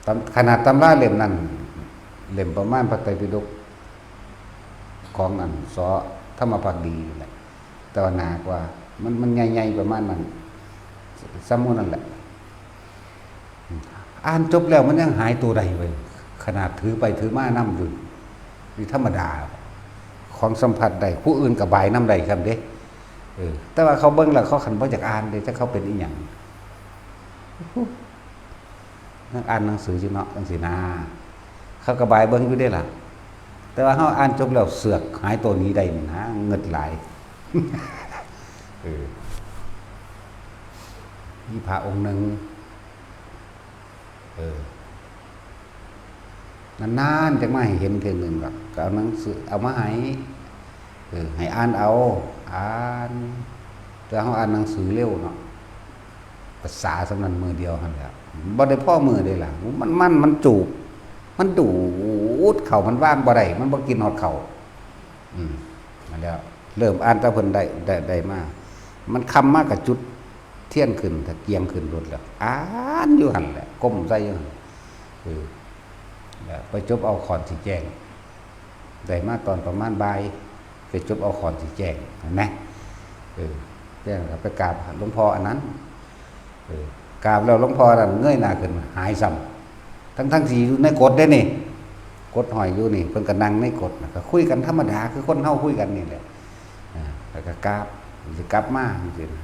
ตำ- ขนาดตำราเล่มนั้น เล่มประมาณพระไตรปิฎก ของอัน ส.ธรรมภักดีนี่แหละ แต่ว่าหนากว่า มัน- มันใหญ่ๆประมาณนั้น ส่ำหมู่นั่นแหละ อ่านจบแล้วมันยังหายตัวได้เว้ย ขนาดถือไปถือมานำอยู่ นี่ธรรมดา ของสัมผัสได้ ผู้อื่นก็บายนำได้ซ้ำเด้ เออ แต่ว่าเขาเบิ่งแล้วเขาคันบ่อยากอ่านเด้ จักเขาเป็นอีหยัง นักอ่านหนังสืออยู่เนาะ จังซี้นะ เขาก็บายเบิ่งอยู่เด้ล่ะ แต่ว่าเฮาอ่านจบแล้วเสือกหายตัวหนีได้นี่นะ เงิดหลาย เออ มีพระองค์หนึ่ง เออ นานๆ จักมาให้เห็นเทื่อหนึ่งดอก ก็เอาหนังสือ เอามาให้ เออ ให้อ่านเอา อ่าน แต่เฮาอ่านหนังสือเร็วเนาะ ภาษาส่ำนั้นมื้อเดียวหั่นแหละ บ่ได้พอมื้อเด้ล่ะ มัน มัน มันจูบ มันดูดเข้า มันวางบ่ได้ มันบ่กินฮอดเข้า อืม นั่นแหละ เริ่มอ่านแต่เพิ่นได้ ได้ ได้มา มันค่ำมาก็จุดเทียนขึ้น ตะเกียงขึ้นโลดแล้ว อ่านอยู่หั่นแหละ ก้มใส่อยู่หั่น เออ แล้วไปจบเอาขอนสิแจ้ง ได้มาตอนประมาณบ่าย ไปจบเอาขอนสิแจ้ง เห็นไหม เออ แจ้งแล้วไปกราบหลวงพ่ออันนั้น เออ กราบแล้วหลวงพ่อนั่นเงยหน้าขึ้น หายซ้ำ ทั้งๆ ที่อยู่ในกฎเด้นี่ กฎห้อยอยู่นี่ เพิ่นก็นั่งในกฎน่ะ ก็คุยกันธรรมดา คือคนเฮาคุยกันนี่แหละ อ่า แล้วก็กราบ สิกลับมาจังซี้นะ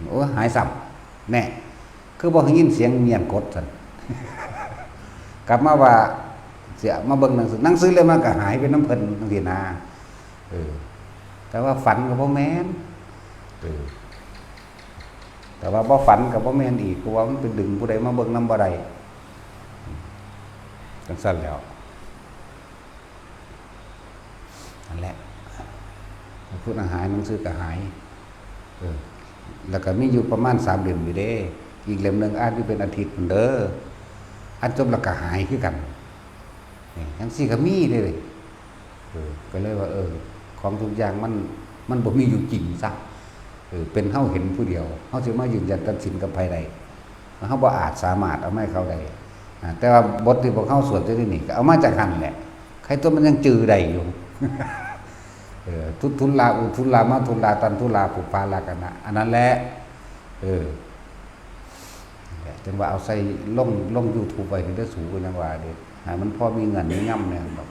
โอ้ หายซ้ำ แน่ คือบ่ได้ยินเสียงเมียนกดซั่น กลับมาว่าสิมาเบิ่งหนังสือ หนังสือเล่มนั้นก็หายไปนำเพิ่นจังซี้นะ เออ แต่ว่าฝันก็บ่แม่น เออ แต่ว่าบ่ฝันก็บ่แม่นอีก เพราะว่ามันไปดึงผู้ใดมาเบิ่งนำบ่ได้ จังซั่นแหล้ว นั่นแหละ พุทธหาย หนังสือก็หาย เออ แล้วก็มีอยู่ประมาณสามเล่มอยู่เด้ อีกเล่มหนึ่งอ่านอยู่เป็นอาทิตย์พุ้นเด้อ อ่านจบแล้วก็หายคือกัน นี่ จังซี้ก็มีเด้ เออ ก็เลยว่า เออ ของทุกอย่างมัน มันบ่มีอยู่จริงซะ เออ เป็นเฮาเห็นผู้เดียว เฮาสิมายืนยันตัดสินกับไผได้ เฮาบ่อาจสามารถเอามาให้เขาได้ อ่า แต่ว่าบทที่พวกเฮาสวดอยู่นี่ก็เอามาจากหั่นแหละ ใครตัวมันยังจื่อได้อยู่ เออ ทุตทุลา อุทุลา มาทุลา ตันทุลา ปุปปาลากนะ อันนั้นแหละ เออ จังว่าเอาใส่ลง ลง YouTube ไว้เด้อสู ก็ยังว่าเด้ ให้มันพอมีเงินมีงำแหน่ดอก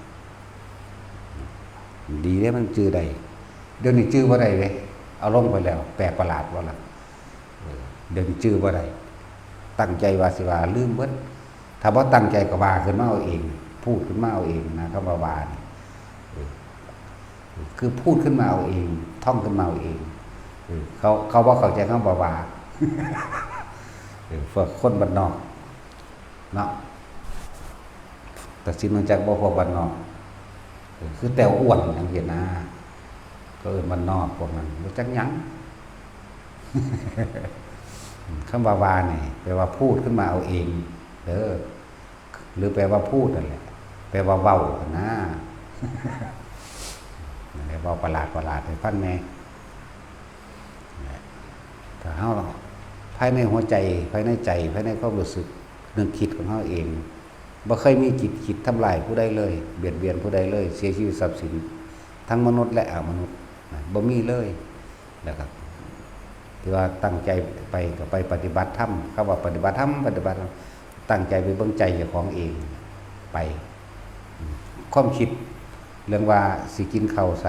ดีเด้มันจื่อได้ เดี๋ยวนี้จื่อบ่ได้เด้ เอาลงไปแล้ว แปลกประหลาดบ่ล่ะ เออ เดี๋ยวนี้จื่อบ่ได้ ตั้งใจว่าสิว่าลืมเบิด ถ้าบ่ตั้งใจก็ว่าขึ้นมาเอาเอง พูดขึ้นมาเอาเองนะ คำว่าว่านี่ เออ คือพูดขึ้นมาเอาเอง ท่องขึ้นมาเอาเอง เออ เขา เขาบ่เข้าใจคำว่าว่า เออ พวกคนบ้านนอก เนาะ ตัดสินรู้จักบ่พวกบ้านนอก เออ คือแต้วอ้วนจังซี้นะ ก็เอิ้นบ้านนอกพวกนั้น รู้จักหยัง คำว่าว่านี่ แปลว่าพูดขึ้นมาเอาเอง เด้อ หรือแปลว่าพูดนั่นแหละ แปลว่าเว้าหั่นนะ นั่นแหละ เว้าประหลาดๆ ให้ฟังแหน่ ถ้าเฮา ภายในหัวใจ ภายในใจ ภายในความรู้สึก นึกคิดของเฮาเอง บ่เคยมีจิตคิดทำลายผู้ใดเลย เบียดเบียนผู้ใดเลย เสียชีวิตทรัพย์สิน ทั้งมนุษย์และอมนุษย์นะ บ่มีเลย นะครับ ที่ว่าตั้งใจไปก็ไปปฏิบัติธรรม คำว่าปฏิบัติธรรม ปฏิบัติธรรม ตั้งใจไปเบิ่งใจเจ้าของเอง ไป ความคิดเรื่องว่าสิกินข้าวใส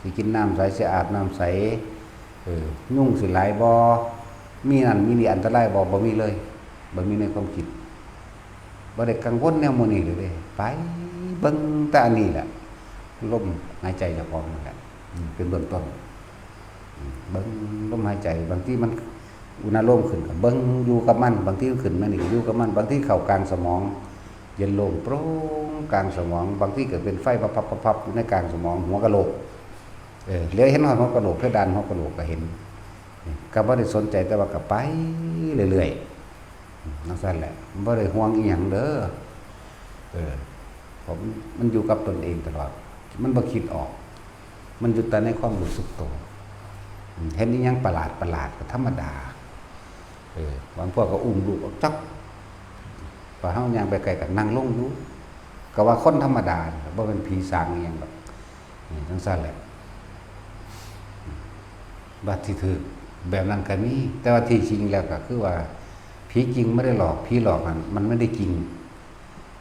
สิกินน้ำใส สิอาบน้ำใส เออ ยุงสิหลายบ่ มีนั่นมีนี่อันตรายบ่ บ่มีเลย บ่มีในความคิด บ่ได้กังวลแนวหมู่นี้เลยเด้ ไปเบิ่งแต่อันนี้แหละ ลมหายใจเจ้าของนั่นแหละ อืม เป็นเบื้องต้น อืม เบิ่งลมหายใจ บางทีมันอุณาโลมขึ้นก็เบิ่งอยู่กับมัน บางทีมันขึ้นมานี่ก็อยู่กับมัน บางทีเข้ากลางสมอง เย็นโล่งโปร่งกลางสมอง บางทีก็เป็นไฟพับๆๆๆ อยู่ในกลางสมอง หัวกะโหลก เออ เหลียวเห็นฮอดหัวกะโหลก เพดานหัวกะโหลกก็เห็น นี่ ก็บ่ได้สนใจ แต่ว่าก็ไปเรื่อยๆ อืม จั่งซั้นแหละ บ่ได้ห่วงอีหยังเด้อ เออ เพราะมัน มันอยู่กับตนเองตลอด มันบ่คิดออก มันอยู่แต่ในความรู้สึกตัว อืม เห็นอีหยังประหลาดๆ ก็ธรรมดา เออ บางพวกก็อุ้มลูกออกจัก พอเฮาย่างไปไกลก็นั่งลงอยู่ ก็ว่าคนธรรมดานี่ล่ะ บ่แม่นผีสางอีหยังดอก นี่ จั่งซั้นแหละ บัดที่ถืกแบบนั้นก็มี แต่ว่าที่จริงแล้วก็คือว่า ผีจริงไม่ได้หลอก ผีหลอกนั่นมันไม่ได้จริง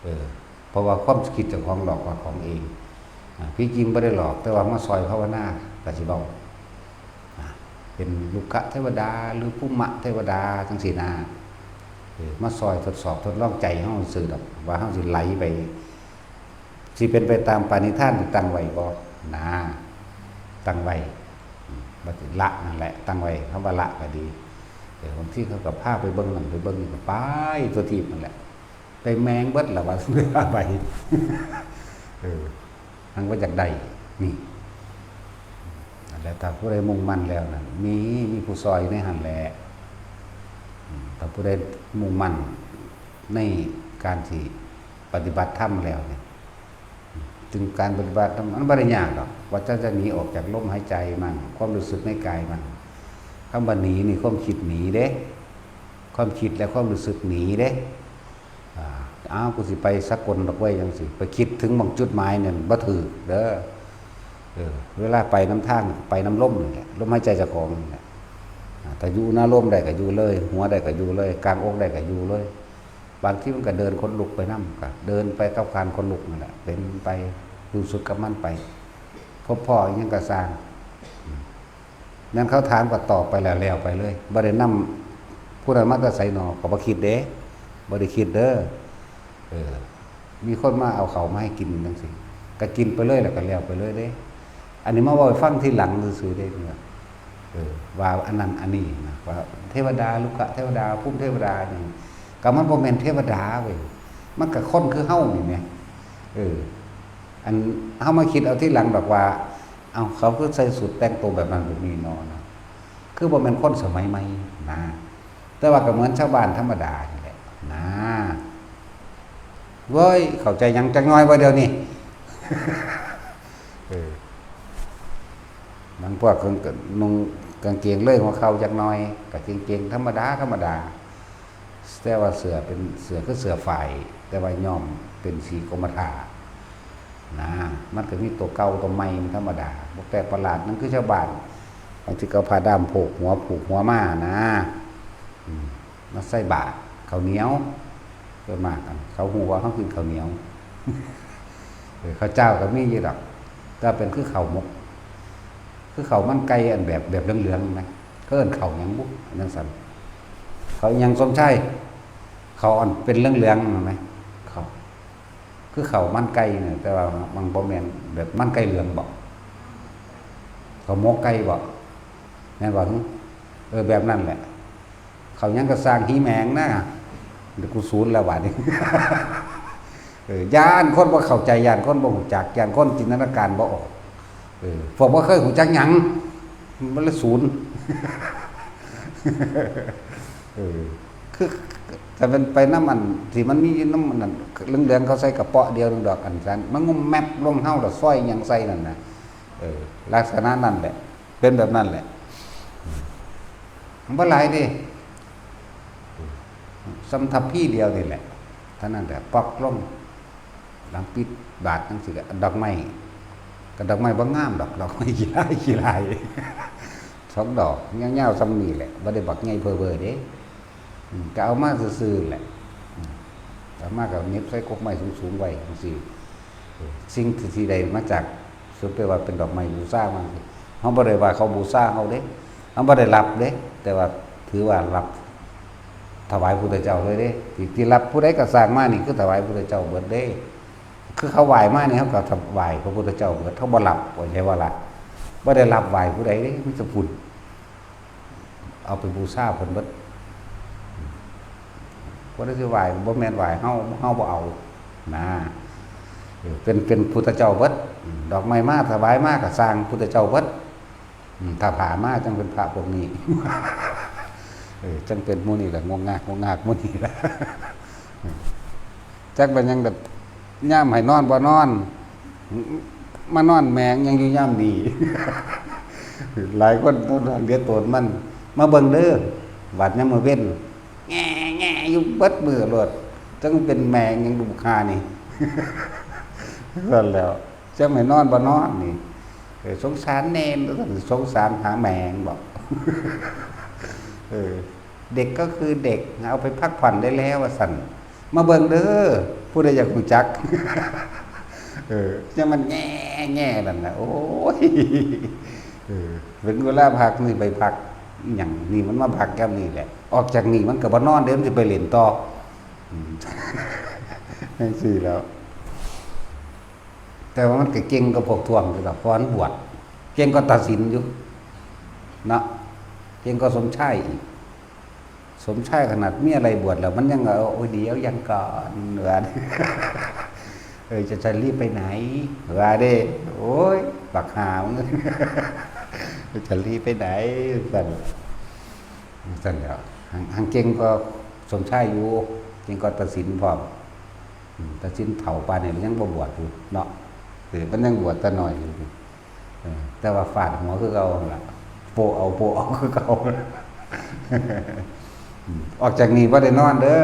เออ เพราะว่าความคิดเจ้าของหลอกเจ้าของเอง อ่า ผีจริงบ่ได้หลอก แต่ว่ามาซอยภาวนา ก็สิเว้า เป็นลุกขะเทวดาหรือภูมะเทวดาจังซี้นะ เออ มาซอยทดสอบทดลองใจเฮาซื่อดอก ว่าเฮาสิไหลไป สิเป็นไปตามปณิธานที่ตั้งไว้บ่ นะ ตั้งไว้ อืม ว่าสิละนั่นแหละ ตั้งไว้ คำว่าละก็ดี เออ บางทีเขาก็พาไปเบิ่งนั่นไปเบิ่งนี่ก็ไปทั่วทีปนั่นแหละ ไปแมงเบิดล่ะว่า ไป เออ หังว่าอยากได้ นี่ นั่นแหละ ถ้าผู้ใดมุ่งมั่นแล้วนั่น มี มีผู้ซอยในหั่นแหละ อืม ถ้าผู้ใดมุ่งมั่นในการที่ปฏิบัติธรรมแล้วเนี่ย ซึ่งการปฏิบัติธรรมมันบ่ได้ยากดอก ว่าจะ จะหนีออกจากลมหายใจมั่ง ความรู้สึกในกายมั่ง คำว่าหนีนี่ความคิดหนีเด้ ความคิดและความรู้สึกหนีเด้ อ่า อ้าว กูสิไปสกลดอกเว้ย จังซี้ ไปคิดถึงหม่องจุดหมายเนี่ยบ่ถืกเด้อ เออ เวลาไปนำทาง ไปนำลมนี่แหละ ลมหายใจเจ้าของนี่แหละ อ่า ถ้าอยู่หน้าลมได้ก็อยู่เลย หัวได้ก็อยู่เลย กลางอกได้ก็อยู่เลย บางทีมันก็เดินขนลุกไปนำ ก็เดินไปกับการขนลุกนั่นแหละ เป็นไป รู้สึกกับมันไป พบพ้ออิหยังก็ซ่าง อืม แม่นเขาถามก็ตอบไปแล้ว แล้วไปเลย บ่ได้นำผู้นั้นมาแต่ไสหนอ ก็บ่คิดเด้ บ่ได้คิดเด้อ เออ มีคนมาเอาข้าวมาให้กินจังซี้ ก็กินไปเลย แล้วก็แล้วไปเลยเด้ อันนี้มาเว้าให้ฟังทีหลังซื่อๆเด้ เนี่ย เออ ว่าอันนั้นอันนี้นะ ว่าเทวดา ลุกขะเทวดา ภูมิเทวดานี่ ก็มันบ่แม่นเทวดาเว้ย มันก็คนคือเฮานี่แหม เออ อันเฮามาคิดเอาทีหลังดอกว่า เอ้า เขาคือใส่สูทแต่งตัวแบบนั้นแบบนี้เนาะนะ คือบ่แม่นคนสมัยใหม่นะ แต่ว่าก็เหมือนชาวบ้านธรรมดานี่แหละนะ เว้ย เข้าใจหยังจักหน่อยบ่เดี๋ยวนี้ เออ บางพวกก็นุ่งกางเกงเลยหัวเข่าจักหน่อย ก็กางเกงธรรมดาธรรมดา แต่ว่าเสื้อเป็นเสื้อคือเสื้อฝ้าย แต่ว่าย้อมเป็นสีกรมท่า นะ มันก็มีตัวเก่าตัวใหม่มันธรรมดา บ่แปลกประหลาด นั่นคือชาวบ้าน บางทีก็เอาผ้าด้ามโพกหัว ผูกหัวมานะ อืม มาใส่บาตรข้าวเหนียว ส่วนมากอะ เขาฮู้ว่าเขากินข้าวเหนียว เออ ข้าวเจ้าก็มีอยู่ดอก แต่เป็นคือข้าวหมก คือข้าวมันไก่อันแบบ แบบเหลืองๆนะ เขาเอิ้นข้าวหยังบุ อันจั่งซั้น ข้าวหยังสมชาย ข้าวอันเป็นเหลืองๆนั่นไหม ข้าว คือข้าวมันไก่เนี่ย แต่ว่ามันบ่แม่นแบบมันไก่เหลืองบ่ ข้าวหมกไก่บ่ แม่นบ่ หึ เออ แบบนั้นแหละ ข้าวหยังก็ซ่าง หีแมงนะ เดี๋ยวกูสูนแล้วบาดนี้ เออ ย้านคนบ่เข้าใจ ย้านคนบ่รู้จัก ย้านคนจินตนาการบ่ออก เออ พวกบ่เคยรู้จักหยัง มันเลยสูน เออ คือ แต่มันไปนำอันที่มันมีอยู่นำอันนั้น เหลืองๆ เขาใส่กระเป๋าเดียวหนึ่งดอก อันนั้น มันงุ่มแมบลงเฮา แล้วซอยหยังใส่นั่นน่ะ เออ ลักษณะนั่นแหละ เป็นแบบนั้นแหละ มันบ่หลายเด้ ส่ำทัพพีเดียวนี่แหละ เท่านั้นแหละ ป๊อกลง หลังปิดบาตรจั่งซี้ก็ดอกไม้ ก็ดอกไม้บ่งามดอก ดอกไม้ขี้ร้ายขี้ร้าย สองดอก ยาวๆ ส่ำนี้แหละ บ่ได้บักใหญ่เพ้อเบ้อเด้ อืม ก็เอามาซื่อๆ แหละ อืม เอามาก็เหน็บใส่กกไม้สูงๆ ไว้จั่งซี้ เออ สิ่งที่ ที่ได้มาจาก สมมุติว่าเป็นดอกไม้บูชามาจั่งซี้ เฮาบ่ได้ว่าเขาบูชาเฮาเด้ เฮาบ่ได้รับเด้ แต่ว่าถือว่ารับถวายพุทธเจ้าเลยเด้ ที่ ที่รับผู้ใดก็สร้างมานี่คือถวายพุทธเจ้าเบิดเด้ คือเขาไหว้มานี่เฮาก็ถวายพระพุทธเจ้าเบิด เฮาบ่รับ บ่ใช่ว่าละ บ่ได้รับไหว้ผู้ใดเด้ มีแต่พุทธ เอาไปบูชาเพิ่นเบิด บ่ได้สิไหว้ บ่แม่นไหว้เฮา เฮาบ่เอา นะ เออ เป็น เป็นพุทธเจ้าเบิด อืม ดอกไม้มาถวายมาก็สร้างพุทธเจ้าเบิด อืม ถ้าผ่ามาจั่งเป็นพระพวกนี้ เออ จั่งเป็นหมู่นี้แหละ งวงงาก งวงงากหมู่นี้แหละ อืม จักเป็นหยังแบบ ยามให้นอนบ่นอน มานอนแมงยังอยู่ยามนี้ หลายคนเดี๋ยวโตนมัน มาเบิ่งเด้อ บัดยามมื้อเว็น แง่แง่อยู่เบิดมื้อโลด จั่งเป็นแมงยังดูคานี่ นั่นแหล้ว จั่งให้นอนบ่นอนนี่ เออ สงสารเณร สงสารหาแมงบอก เออ เด็กก็คือเด็ก เอาไปพักผ่อนได้แล้วว่าซั่น มาเบิ่งเด้อ ผู้ใดอยากรู้จัก เออ จั่งมันแง่แง่นั่นน่ะ โอ้ย เออ ถึงเวลาพักนี่ไปพักอหย่างนี่มันมาพักแก้มนี่แหละ ออกจากนี่มันก็บ่นอนเด้ มันสิไปเล่นต่อ อืม จังซี่แหล้ว แต่ว่ามันก็เก่งกว่าพวกท่วงอยู่ดอก เพราะมันบวช เก่งกว่าตาสินอยู่ เนาะ เก่งกว่าสมชายอีก สมชายขนาดเมียไล่บวชแล้ว มันยัง เออ โอ้ย เดี๋ยวยังก่อน ว่า เออ จะ จะรีบไปไหน ว่าเด้ โอ้ย บักห่ามึง จะรีบไปไหน ซั่น ซั่นแหล้ว หั้ง หั้งเก่งกว่าสมชายอยู่ เก่งกว่าตาสินพร้อม อืม ตาสินเฒ่าปานนี้ยังบ่บวชอยู่เนาะ เออ มันยังบวชแต่น้อยอยู่ เออ แต่ว่าฟาดหัวคือเก่าหั่นล่ะ โปะเอา โปะเอาคือเก่า อืม ออกจากนี่บ่ได้นอนเด้อ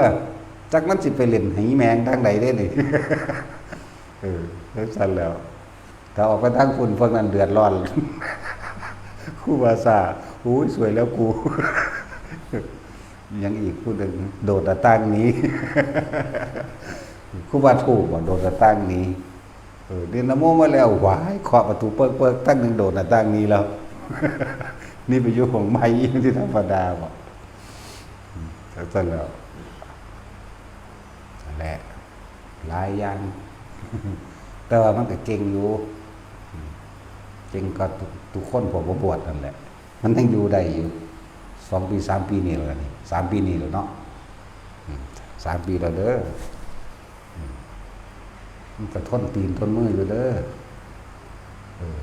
จักมันสิไปเล่นไหแมงทางใดเด้นี่ เออ จังซั่นแหล้ว ถ้าออกไปทางพุ้น พวกนั้นเดือดร้อน ครูบาซ่า โอ้ย สวยแล้วกู ยังอีกผู้หนึ่ง โดดหน้าต่างหนี ครูบาทูบบ่ โดดหน้าต่างหนี เออ เรียนนะโมมาแล้ว หวาย เคาะประตูเปิ๊กๆ ตั้งหนึ่ง โดดหน้าต่างหนีแล้ว นี่ไปอยู่ของใหม่ ที่ธรรมดาบ่ อืม จังซั่นแหล้ว นั่นแหละ หลายอย่าง แต่ว่ามันก็เก่งอยู่ อืม เก่งกว่าทุก ทุกคนพวกบ่บวชนั่นแหละ มันยังอยู่ได้อยู่ สองปี สามปีนี่แหละนี่ สามปีนี่แหละเนาะ อืม สามปีแล้วเด้อ อืม มันก็ทนตีนทนมืออยู่เด้อ เออ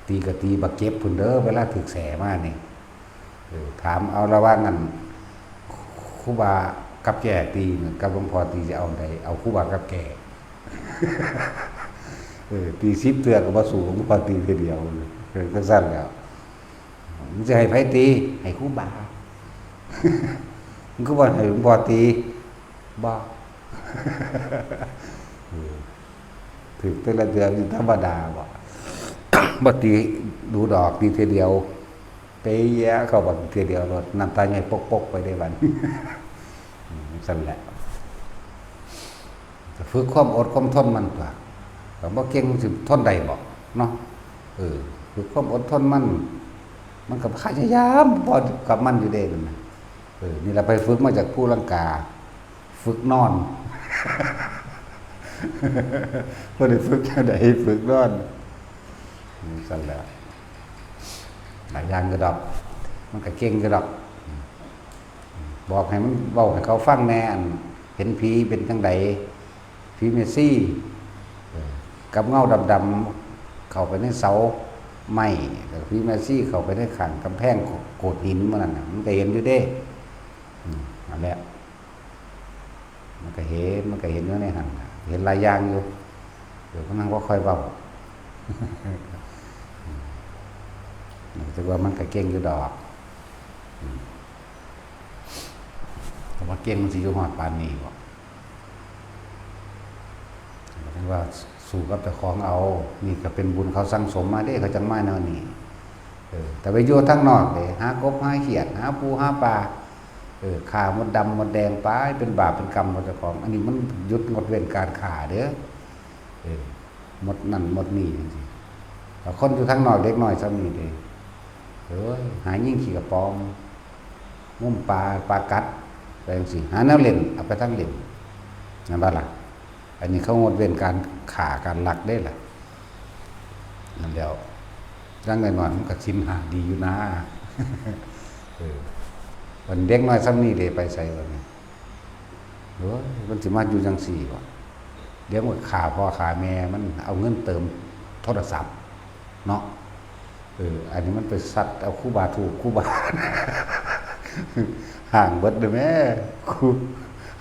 ตีก็ตีบักเจ็บพุ้นเด้อ เวลาถืกแสมานี่ เออ ถามเอาระหว่างอัน ครูบากับแก่ตีนั่นกับหลวงพ่อตีจะเอาอันใด เอาครูบากับแก่ เออ ตีสิบเทื่อก็บ่สู้หลวงพ่อตีเทื่อเดียว เออ จังซั่นแหล้ว มึงสิให้ไผตี ให้ครูบา มึงคือบ่ให้หลวงพ่อตี บ่ เออ ถืกแต่ละเทื่อนี่ธรรมดาบ่ บ่ตีดูดอก ตีเทื่อเดียว เปะแยะเข้าบักเทื่อเดียวโลด น้ำตาใหญ่ปกๆ ไปได้บัด อืม ซั่นแหละ ก็ฝึกความอดความทนมันตั๊ว ก็บ่เก่งสิทนได้บ่ เนาะ เออ ฝึกความอดทนมัน มันก็พยายามพอกับมันอยู่เด้นั่นน่ะ เออ นี่ล่ะไปฝึกมาจากภูลังกา ฝึกนอน บ่ได้ฝึกแนวใด ฝึกนอน อืม ซั่นแหละ หลายอย่างอยู่ดอก มันก็เก่งอยู่ดอก อืม บอกให้มันเว้าให้เขาฟังแหน่ อันเห็นผีเป็นจั่งใด ผีแม่ชี เออ กับเงาดำๆ เข้าไปในเสาไม้ แล้วผีแม่ชีเข้าไปในข้างกำแพงโขดหินมื้อนั้นน่ะ มันก็เห็นอยู่เด้ อืม นั่นแหละ มันก็เห็น มันก็เห็นอยู่ในหั่นน่ะ เห็นหลายอย่างอยู่ เดี๋ยวมันบ่ค่อยเว้า อืม แต่ว่ามันก็เก่งอยู่ดอก อืม แต่ว่าเก่งมันสิอยู่ฮอดปานนี้บ่ เรียกว่าสู้กับเจ้าของเอา นี่ก็เป็นบุญเขาสั่งสมมาเด้ เขาจั่งมาแนวนี้ เออ แต่ไปอยู่ทางนอกเด้ หากบหาเขียด หาปูหาปลา เออ ฆ่ามดดำมดแดงไป เป็นบาปเป็นกรรมของเจ้าของ อันนี้มันหยุดงดเว้นการฆ่าเด้อ เออ มดนั่นมดนี่จั่งซี้ แต่คนอยู่ทางนอกเด็กน้อยส่ำนี้เด้ เอ้ย หายิงขี้กระป๋อง งมปลา ปลากัด ไปจั่งซี้ หาแนวเล่น เอาไปทางเล่น นั่นบ่ล่ะ อันนี้เขางดเว้นการฆ่าการลักเด้ล่ะ นั่นแหล้ว อย่างน้อยๆมันก็ศีลห้าดีอยู่นะ เออ บัดเด็กน้อยส่ำนี้เด้ไปไสบัดนี้ โอ้ย มันสิมาอยู่จั่งซี้วะ เดี๋ยวมันฆ่าพ่อฆ่าแม่ มันเอาเงินเติมโทรศัพท์ เนาะ เออ อันนี้มันไปซัดเอาครูบาถูกครูบา ห้างเบิดเด้อแม่ ครู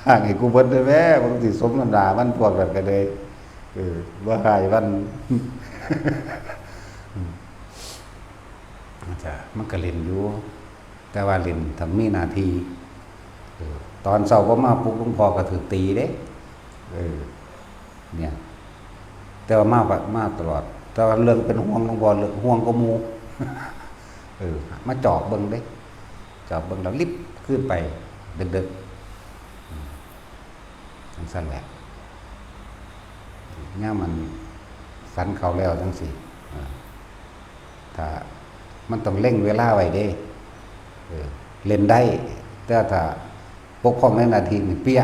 ห้างให้กูเบิดเด้อแม่ มันสิสมน้ำหน้ามันพวกนั้นก็เลย เออ บ่ให้มัน จ้ะ มันก็เล่นอยู่ แต่ว่าเล่นต้องมีหน้าที่ เออ ตอนเช้าบ่มาปลุกหลวงพ่อก็ถืกตีเด้ เออ เนี่ย แต่ว่ามา มาตลอด แต่ว่าเรื่องเป็นห่วงหลวงพ่อ เรื่องห่วงกว่าหมู่ เออ มาจอบเบิ่งเด้ จอบเบิ่งแล้วลิบคืนไป ดึกๆ อืม จั่งซั่นแหละ ยามมันฝันเข้าแล้วจั่งซี้ อ่า ท มันต้องเล็งเวลาไว้เด้ เออ เล่นได้ แต่ถ้าบกพร่องในหน้าที่นี่เปี้ย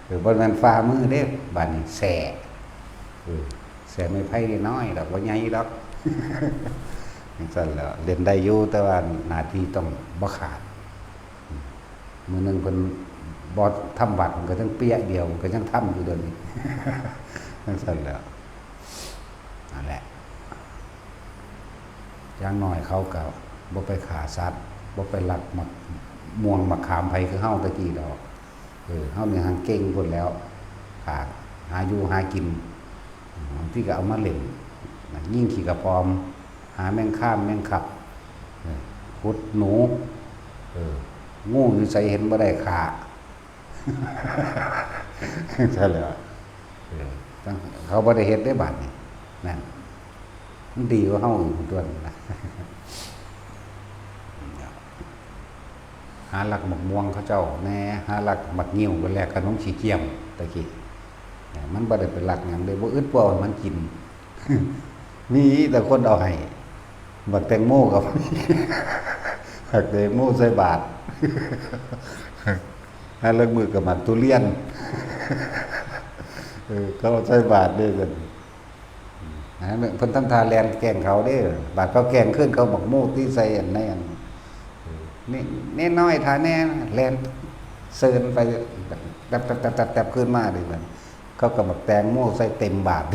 เออ บ่แม่นฝ่ามือเด้ บาดนี้แซ่ เออ แซ่ไม้ไผ่น้อยดอก บ่ใหญ่ดอก จั่งซั่นแหล้ว เล่นได้อยู่ แต่ว่าหน้าที่ต้องบ่ขาด มื้อหนึ่งเพิ่นบ่ทำวัด มันก็ยังเปี้ยเดียว มันก็ยังทำอยู่เดี๋ยวนี้ จั่งซั่นแหล้ว นั่นแหละ อย่างน้อยเขาก็บ่ไปฆ่าสัตว์ บ่ไปลักหมากม่วงหมากขามไผคือเฮาแต่กี้ดอก เออ เฮานี่หังเก่งพุ้นแหล้ว ฆ่า หาอยู่หากิน บางทีก็เอามาเล่น ยิงขี้กระปอม หาแมงคามแมงคับ เออ ขุดหนู เออ งูอยู่ไสเห็นบ่ได้ฆ่า ใช่แล้ว เออ ตั้ง เขาบ่ได้เฮ็ดได้บาดนี่ นั่น มันดีกว่าเฮาอยู่ตัวนั้นนะ หาลักหมากม่วงเขาเจ้าแหน่ หาลักหมากงิ้วไปแลกขนมขี้เกียมตะกี้ มันบ่ได้ไปลักหยังเด้ บ่อึดบ่เอาให้มันกิน มีแต่คนเอาให้ บักแตงโมกับ บักแตงโมใส่บาตร หาลักมื้อกับหมากทุเรียน เออ เขาเอาใส่บาตรเด้อกัน นะ เพิ่นทำท่าแล่นแกล้งเขาเด้อ บาดเขาแกล้งคืน เขาบักโมตีใส่อันในอัน เออ นี่ นี่น้อยท่าแน่ แล่นเซินไป แต๊บๆๆๆๆ ขึ้นมาเด้อบัด เขาก็บักแตงโมใส่เต็มบาตร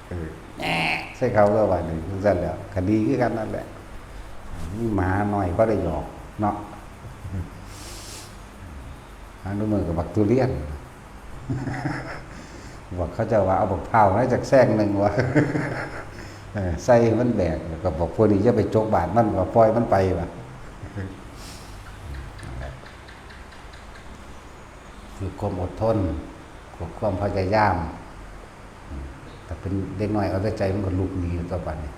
เออ แหน่ ใส่เขาก็ว่านี่ จั่งซั่นแหล้ว คดีคือกันนั่นแหละ มีหมาน้อยพอได้หยอกเนาะ หาหน่วยมือกับบักทุเรียน บอกเขาเจ้าว่าเอาบักพร้าวมาจักแซงหนึ่งวะ เออ ใส่ให้มันแบก แล้วก็บอกพวกนี้อย่าไปจกบาตรมัน ก็ปล่อยมันไปวะ คือความอดทน คือความพยายาม แต่เป็นเด็กน้อยเอาแต่ใจมันก็ลุกหนีต่อไปนี่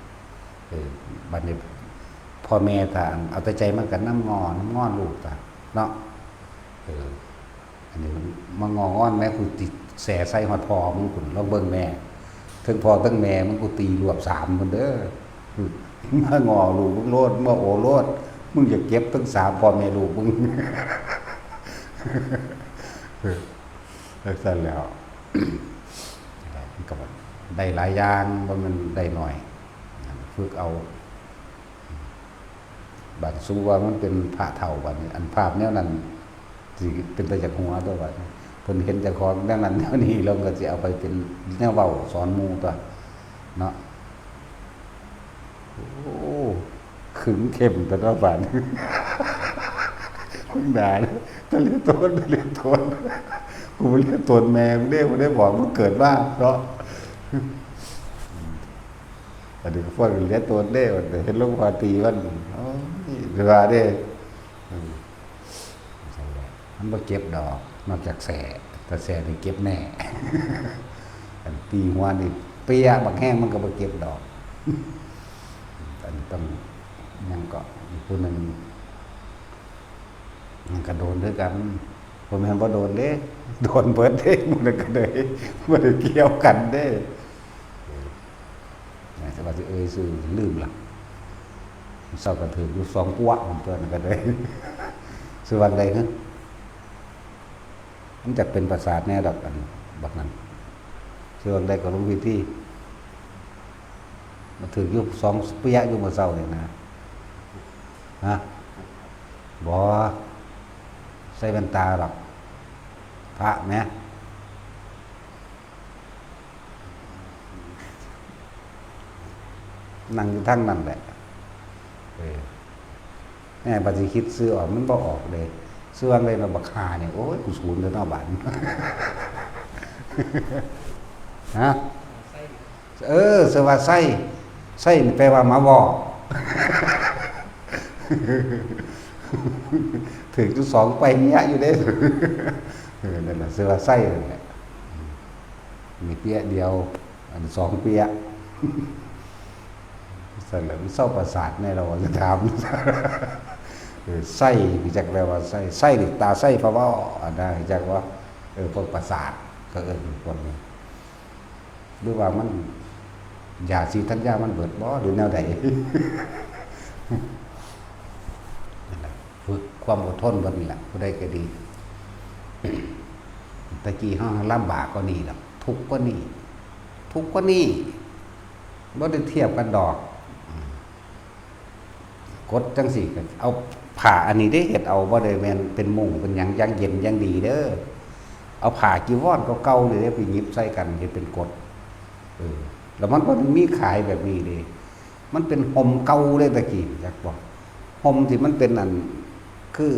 เออ บัดนี้พ่อแม่ถ้าเอาแต่ใจมันก็นำงอนำงอนลูกตาเนาะ เออ อันนี้มันมางองอนแม่ กูติแสใส่ฮอดพ่อมึง คุณลองเบิ่งแม่ ทั้งพ่อทั้งแม่มึง กูตีรวบสามคนเด้อ มางอลูกมึงโลด มาโอโลด มึงอย่าเก็บทั้งสามพ่อแม่ลูกมึง จั่งซั่นแหล้ว มันก็ได้หลายอย่าง บ่แม่นได้น้อย ฝึกเอา บาดสู้ว่ามันเป็นพระเฒ่า บาดนี้ อันภาพแนวนั้น สิเป็นตาอยากหัวตัว บาดนี้ เพิ่นเห็นเจ้าของแนวนั้นแนวนี้ แล้วก็สิเอาไปเป็นแนวเว้าสอนหมู่ตัว เนาะ โอ้ ขึงเข้มแต่ละบาด มึงด่าเลย ตะเลียโตน ตะเลียโตน กูบ่เลียโตนแม่มึงเด้ บ่ได้บอกมึงเกิดมาเนาะ อันนี้ก็พวกเลียโตนเด้ เห็นหลวงพ่อตีมัน โอ้ย เวลาเด้ อืม มันบ่เก็บดอก นอกจากแส แต่แสนี่เก็บแน่ อันตีหัวนี่เปี้ยบักแฮง มันก็บ่เก็บดอก อันนี้ต้อง หยังก็ อีกผู้หนึ่ง มันก็โดนคือกัน บ่แม่นบ่โดนเด้ โดนเบิดเด้ หมู่นั้นก็เลย บ่ได้เกี่ยวกันเด้ เออ แต่ว่าสิเอ่ยชื่อลืมละ เช้าก็ถืกอยู่สองปัว มันตัวนั้นก็เลย ชื่อวังใด๋ฮะ มันจักเป็นประสาทแน่ดอก อันบักนั้น ชื่อวังใด๋ก็ลงพิธี มันถืกอยู่สองเปียะอยู่มื้อเช้านี่นะ ฮะ บ่ ใส่แว่นตาดอก พระแหม นั่งอยู่ทางนั้นแหละ เออ แม่บัดสิคิดชื่อออก มันบ่ออกเลย ชื่อว่าอะไรเนาะ บักห่าเนี่ย โอ้ย กูสูนเลยเนาะ บาดนี้ ฮะ เออ ชื่อว่าไส้ ไส้นี่แปลว่าหมาเว้า ถืกอยู่สองเปียะอยู่เด้ เออ นั่นแหละ ชื่อว่าไส้นั่นแหละ มีเปียะเดียว อันสองเปียะ ซั่นแหละ มันเซาประสาทแน่ เราจะถาม เออ ไส้ รู้จักแปลว่าไส้ ไส้นี่ตาไส้พะเว้า อันนั้นรู้จักว่า เออ พวกประสาท ก็เอิ้นพวกนี้ หรือว่ามัน ยาสีดธัญญามันเบิดบ่ หรือแนวใด นั่นล่ะ ฝึกความอดทนเบิดนี่ล่ะ ผู้ใดก็ดี แต่กี้เฮาลำบากกว่านี้ดอก ทุกข์กว่านี้ ทุกข์กว่านี้ บ่ได้เทียบกันดอก อืม กดจั่งซี้ก็เอาผ้าอันนี้เด้ เฮ็ดเอา บ่ได้แม่นเป็นมุ้งเป็นหยังอย่างเย็นอย่างดีเด้อ เอาผ้าจีวรเก่าๆนี่เด้ ไปหยิบใส่กันเฮ็ดเป็นกด เออ แล้วมันบ่ได้มีขายแบบนี้เด้ มันเป็นห่มเก่าเด้ตะกี้ จักบ่ ห่มที่มันเป็นอัน คือ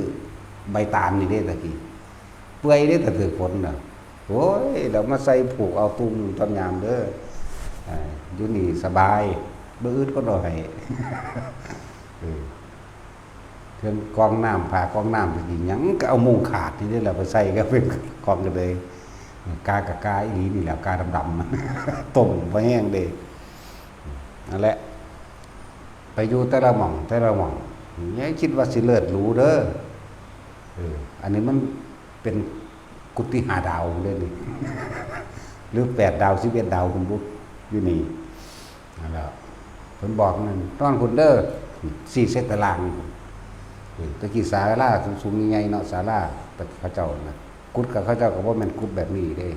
ใบตาลนี่เด้ตะกี้ เปื่อยเด้ถ้าถืกฝนน่ะ โอ้ย แล้วมาใส่ผูกเอาตุ้มตอนยามเด้อ อ่า อยู่นี่สบาย บ่อึดก็น้อย เออ เครื่องกรองน้ำ ผ้ากรองน้ำตะกี้หยังก็เอามุ้งขาดนี่เด้แหละ ไปใส่ก็เป็นกรองกันเลย กากะกาอีหลีนี่แหละ กาดำๆ ต้มบ่แห้งเด้ นั่นแหละ ไปอยู่แต่ละหม่อง แต่ละหม่อง อย่าคิดว่าสิเลิศหรูเด้อ เออ อันนี้มันเป็นกุฏิห้าดาวเด้นี่ หรือแปดดาว สิบเอ็ดดาว คุณบุ๊ค อยู่นี่ นั่นแหละ เพิ่นบอกนั่น นอนคุณเด้อ สี่เซตตาราง เออ ตะกี้ศาลาสูงๆ ใหญ่ๆ เนาะ ศาลา แต่เขาเจ้านะ กุฏิกับเขาเจ้าก็บ่แม่นกุฏิแบบนี้เด้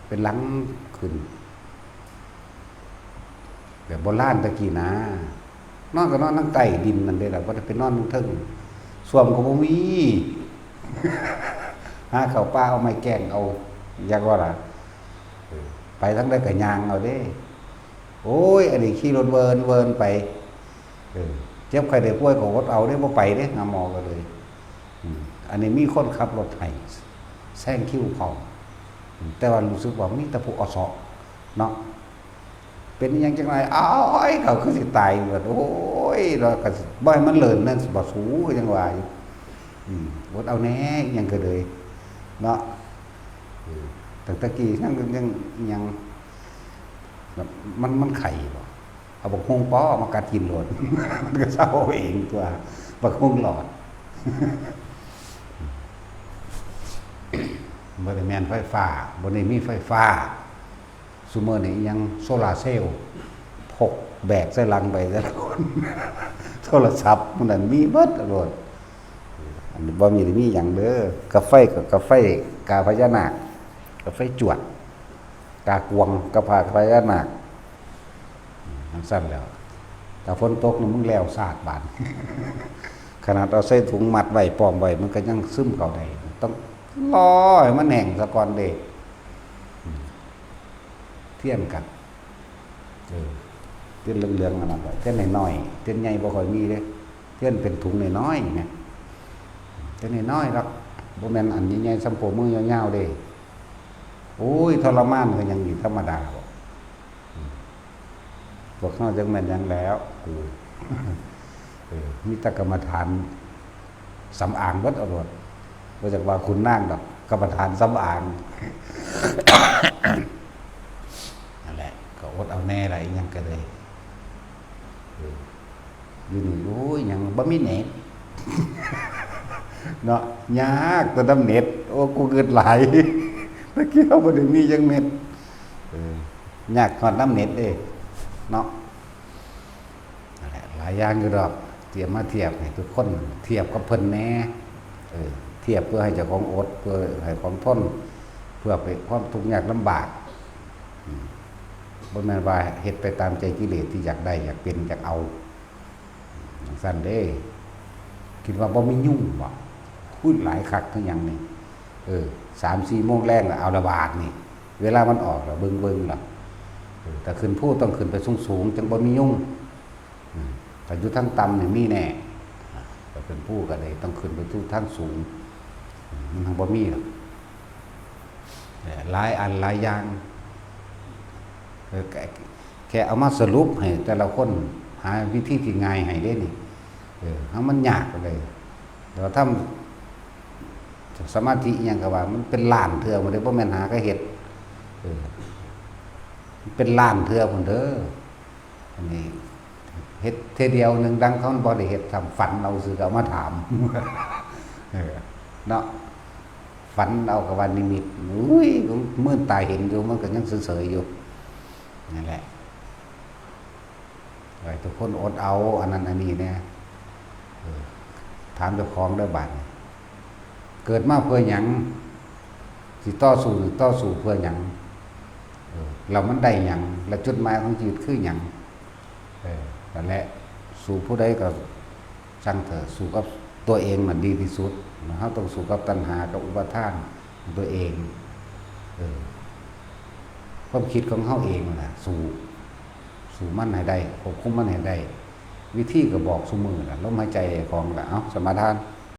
เป็นหลังขึ้น แบบโบราณตะกี้นะ นอนก็นอนทั้งใต้ดินนั่นเด้ล่ะ บ่ได้ไปนอนทั้งเทิง ส้วมก็บ่มี หาเข้าป่าเอาไม้แกงเอา อยากว่าล่ะ เออ ไปทางใดก็ย่างเอาเด้ โอ้ย อันนี้ขี่รถเวินเวินไป เออ เจ็บไข้ได้ป่วยก็อดเอาเด้ บ่ไปเด้ หาหมอก็เลย อืม อันนี้มีคนขับรถให้ แซงคิวพร้อม อืม แต่ว่ารู้สึกว่ามีแต่ผู้อสอเนาะ เป็นอิหยังจังได๋ อ้าย เขาคือสิตายเบิด โอ้ย แล้วก็สิบ่ให้มันเลินนั่นสิบ่สู ก็ยังว่าอยู่ อืม อดเอาแหน่ อิหยังก็เลย เนาะ เออ ตั้งแต่กี้ยัง ยัง ยัง แบบ มัน มันไข้บ่ เอาบักฮุ่งปอมากัดกินโลด มันก็เซาเองตั๊ว บักฮุ่งหลอด บ่ได้แม่นไฟฟ้า บ่ได้มีไฟฟ้า ซุมื้อนี้อิหยังโซลาร์เซลล์พกแบกใส่หลังไปแต่ละคน โทรศัพท์หมู่นั้นมีเบิดโลด อันนี้บ่มี มีหยังเด้อ กาไฟก็กาไฟ กาพญานาค กาไฟจวด กากวง กาพาพญานาค จั่งซั้นแหล้ว ถ้าฝนตกนี่มึงแล้วซาดบาด ขนาดเอาใส่ถุงมัดไว้ ป้องไว้ มันก็ยังซึมเข้าได้ ต้องรอให้มันแห้งซะก่อนเด้ อืม เทียนกัด เออ เทียนเหลืองๆ อันนั้นไว้ เทียนน้อยๆ เทียนใหญ่บ่ค่อยมีเด้ เทียนเป็นถุงน้อยๆ แหม เทียนน้อยๆ ดอก บ่แม่นอันใหญ่ๆ ส่ำโป้มือยาวๆ เด้ โอ้ย ทรมานก็ยังดีธรรมดาบ่ อืม พวกเฮาจักแม่นหยังแล้ว เออ เออ มีแต่กรรมฐานสำอางเบิดเอาโลด บ่จักว่าขุนนางดอก กรรมฐานสำอาง นั่นแหละ ก็อดเอาแหน่ล่ะ อิหยังก็เลย เออ อยู่นี่ โอ้ย หยังบ่มีเน็ต เนาะ ยากแต่นำเน็ต โอ้ กูคิดหลาย ตะกี้เฮาบ่ได้มีจักเม็ด เออ ยากฮอดนำเน็ตเด้ เนาะ นั่นแหละ หลายอย่างอยู่ดอก เตรียมมาเทียบให้ทุกคน เทียบกับเพิ่นแหน่ เออ เทียบเพื่อให้เจ้าของอด เพื่อให้ของทน เพื่อไปความทุกข์ยากลำบาก อืม บ่แม่นว่าเฮ็ดไปตามใจกิเลสที่อยากได้ อยากเป็น อยากเอา จั่งซั้นเด้ คิดว่าบ่มียุงบ่ อุ๊ย หลายคักคือหยังนี่ เออ สามสี่โมงแลงแล้ว เอาละบาดนี่ เวลามันออกแล้ว เบิ่งๆ ล่ะ เออ ถ้าขึ้นภูต้องขึ้นไปสูงๆ จั่งบ่มียุง อืม ถ้าอยู่ทางต่ำนี่มีแน่ อ่า ถ้าขึ้นภูก็ได้ ต้องขึ้นไปสู่ทางสูง อืม มันทางบ่มีหรอก เอ่อ หลายอันหลายอย่าง เออ แค่ แค่เอามาสรุปให้แต่ละคนหาวิธีที่ง่ายให้เด้นี่ เออ ให้มันยากไปเลย แต่ว่าทำสมาธิอิหยังก็ว่า มันเป็นล้านเทื่อบ่ได้ บ่แม่นหาก็เฮ็ด เออ มันเป็นล้านเทื่อพุ่นเด้อ อันนี้เฮ็ดเทื่อเดียวหนึ่งดังเขาบ่ได้เฮ็ด ทำฝันเอาซื่อก็เอามาถาม เออ เนาะ ฝันเอาก็ว่านิมิต อุ้ย มื่นตาเห็นอยู่ มันก็ยังเสยๆ อยู่ นั่นแหละ ให้ทุกคนอดเอา อันนั้นอันนี้แหน่ เออ ถามเจ้าของเด้อบาดนี้ เกิดมาเพื่อหยัง สิต่อสู้นี่ต่อสู้เพื่อหยัง เออ แล้วมันได้หยัง และจุดหมายของชีวิตคือหยัง เออ นั่นแหละ สู้ผู้ใดก็ช่างเถอะ สู้กับตัวเองมันดีที่สุด เฮาต้องสู้กับตัณหากับอุปาทานของตัวเอง เออ ความคิดของเฮาเองนั่นแหละ สู้ สู้มันให้ได้ ควบคุมมันให้ได้ วิธีก็บอกซุมื้อล่ะ ลมหายใจของล่ะ เอ้า สมาทาน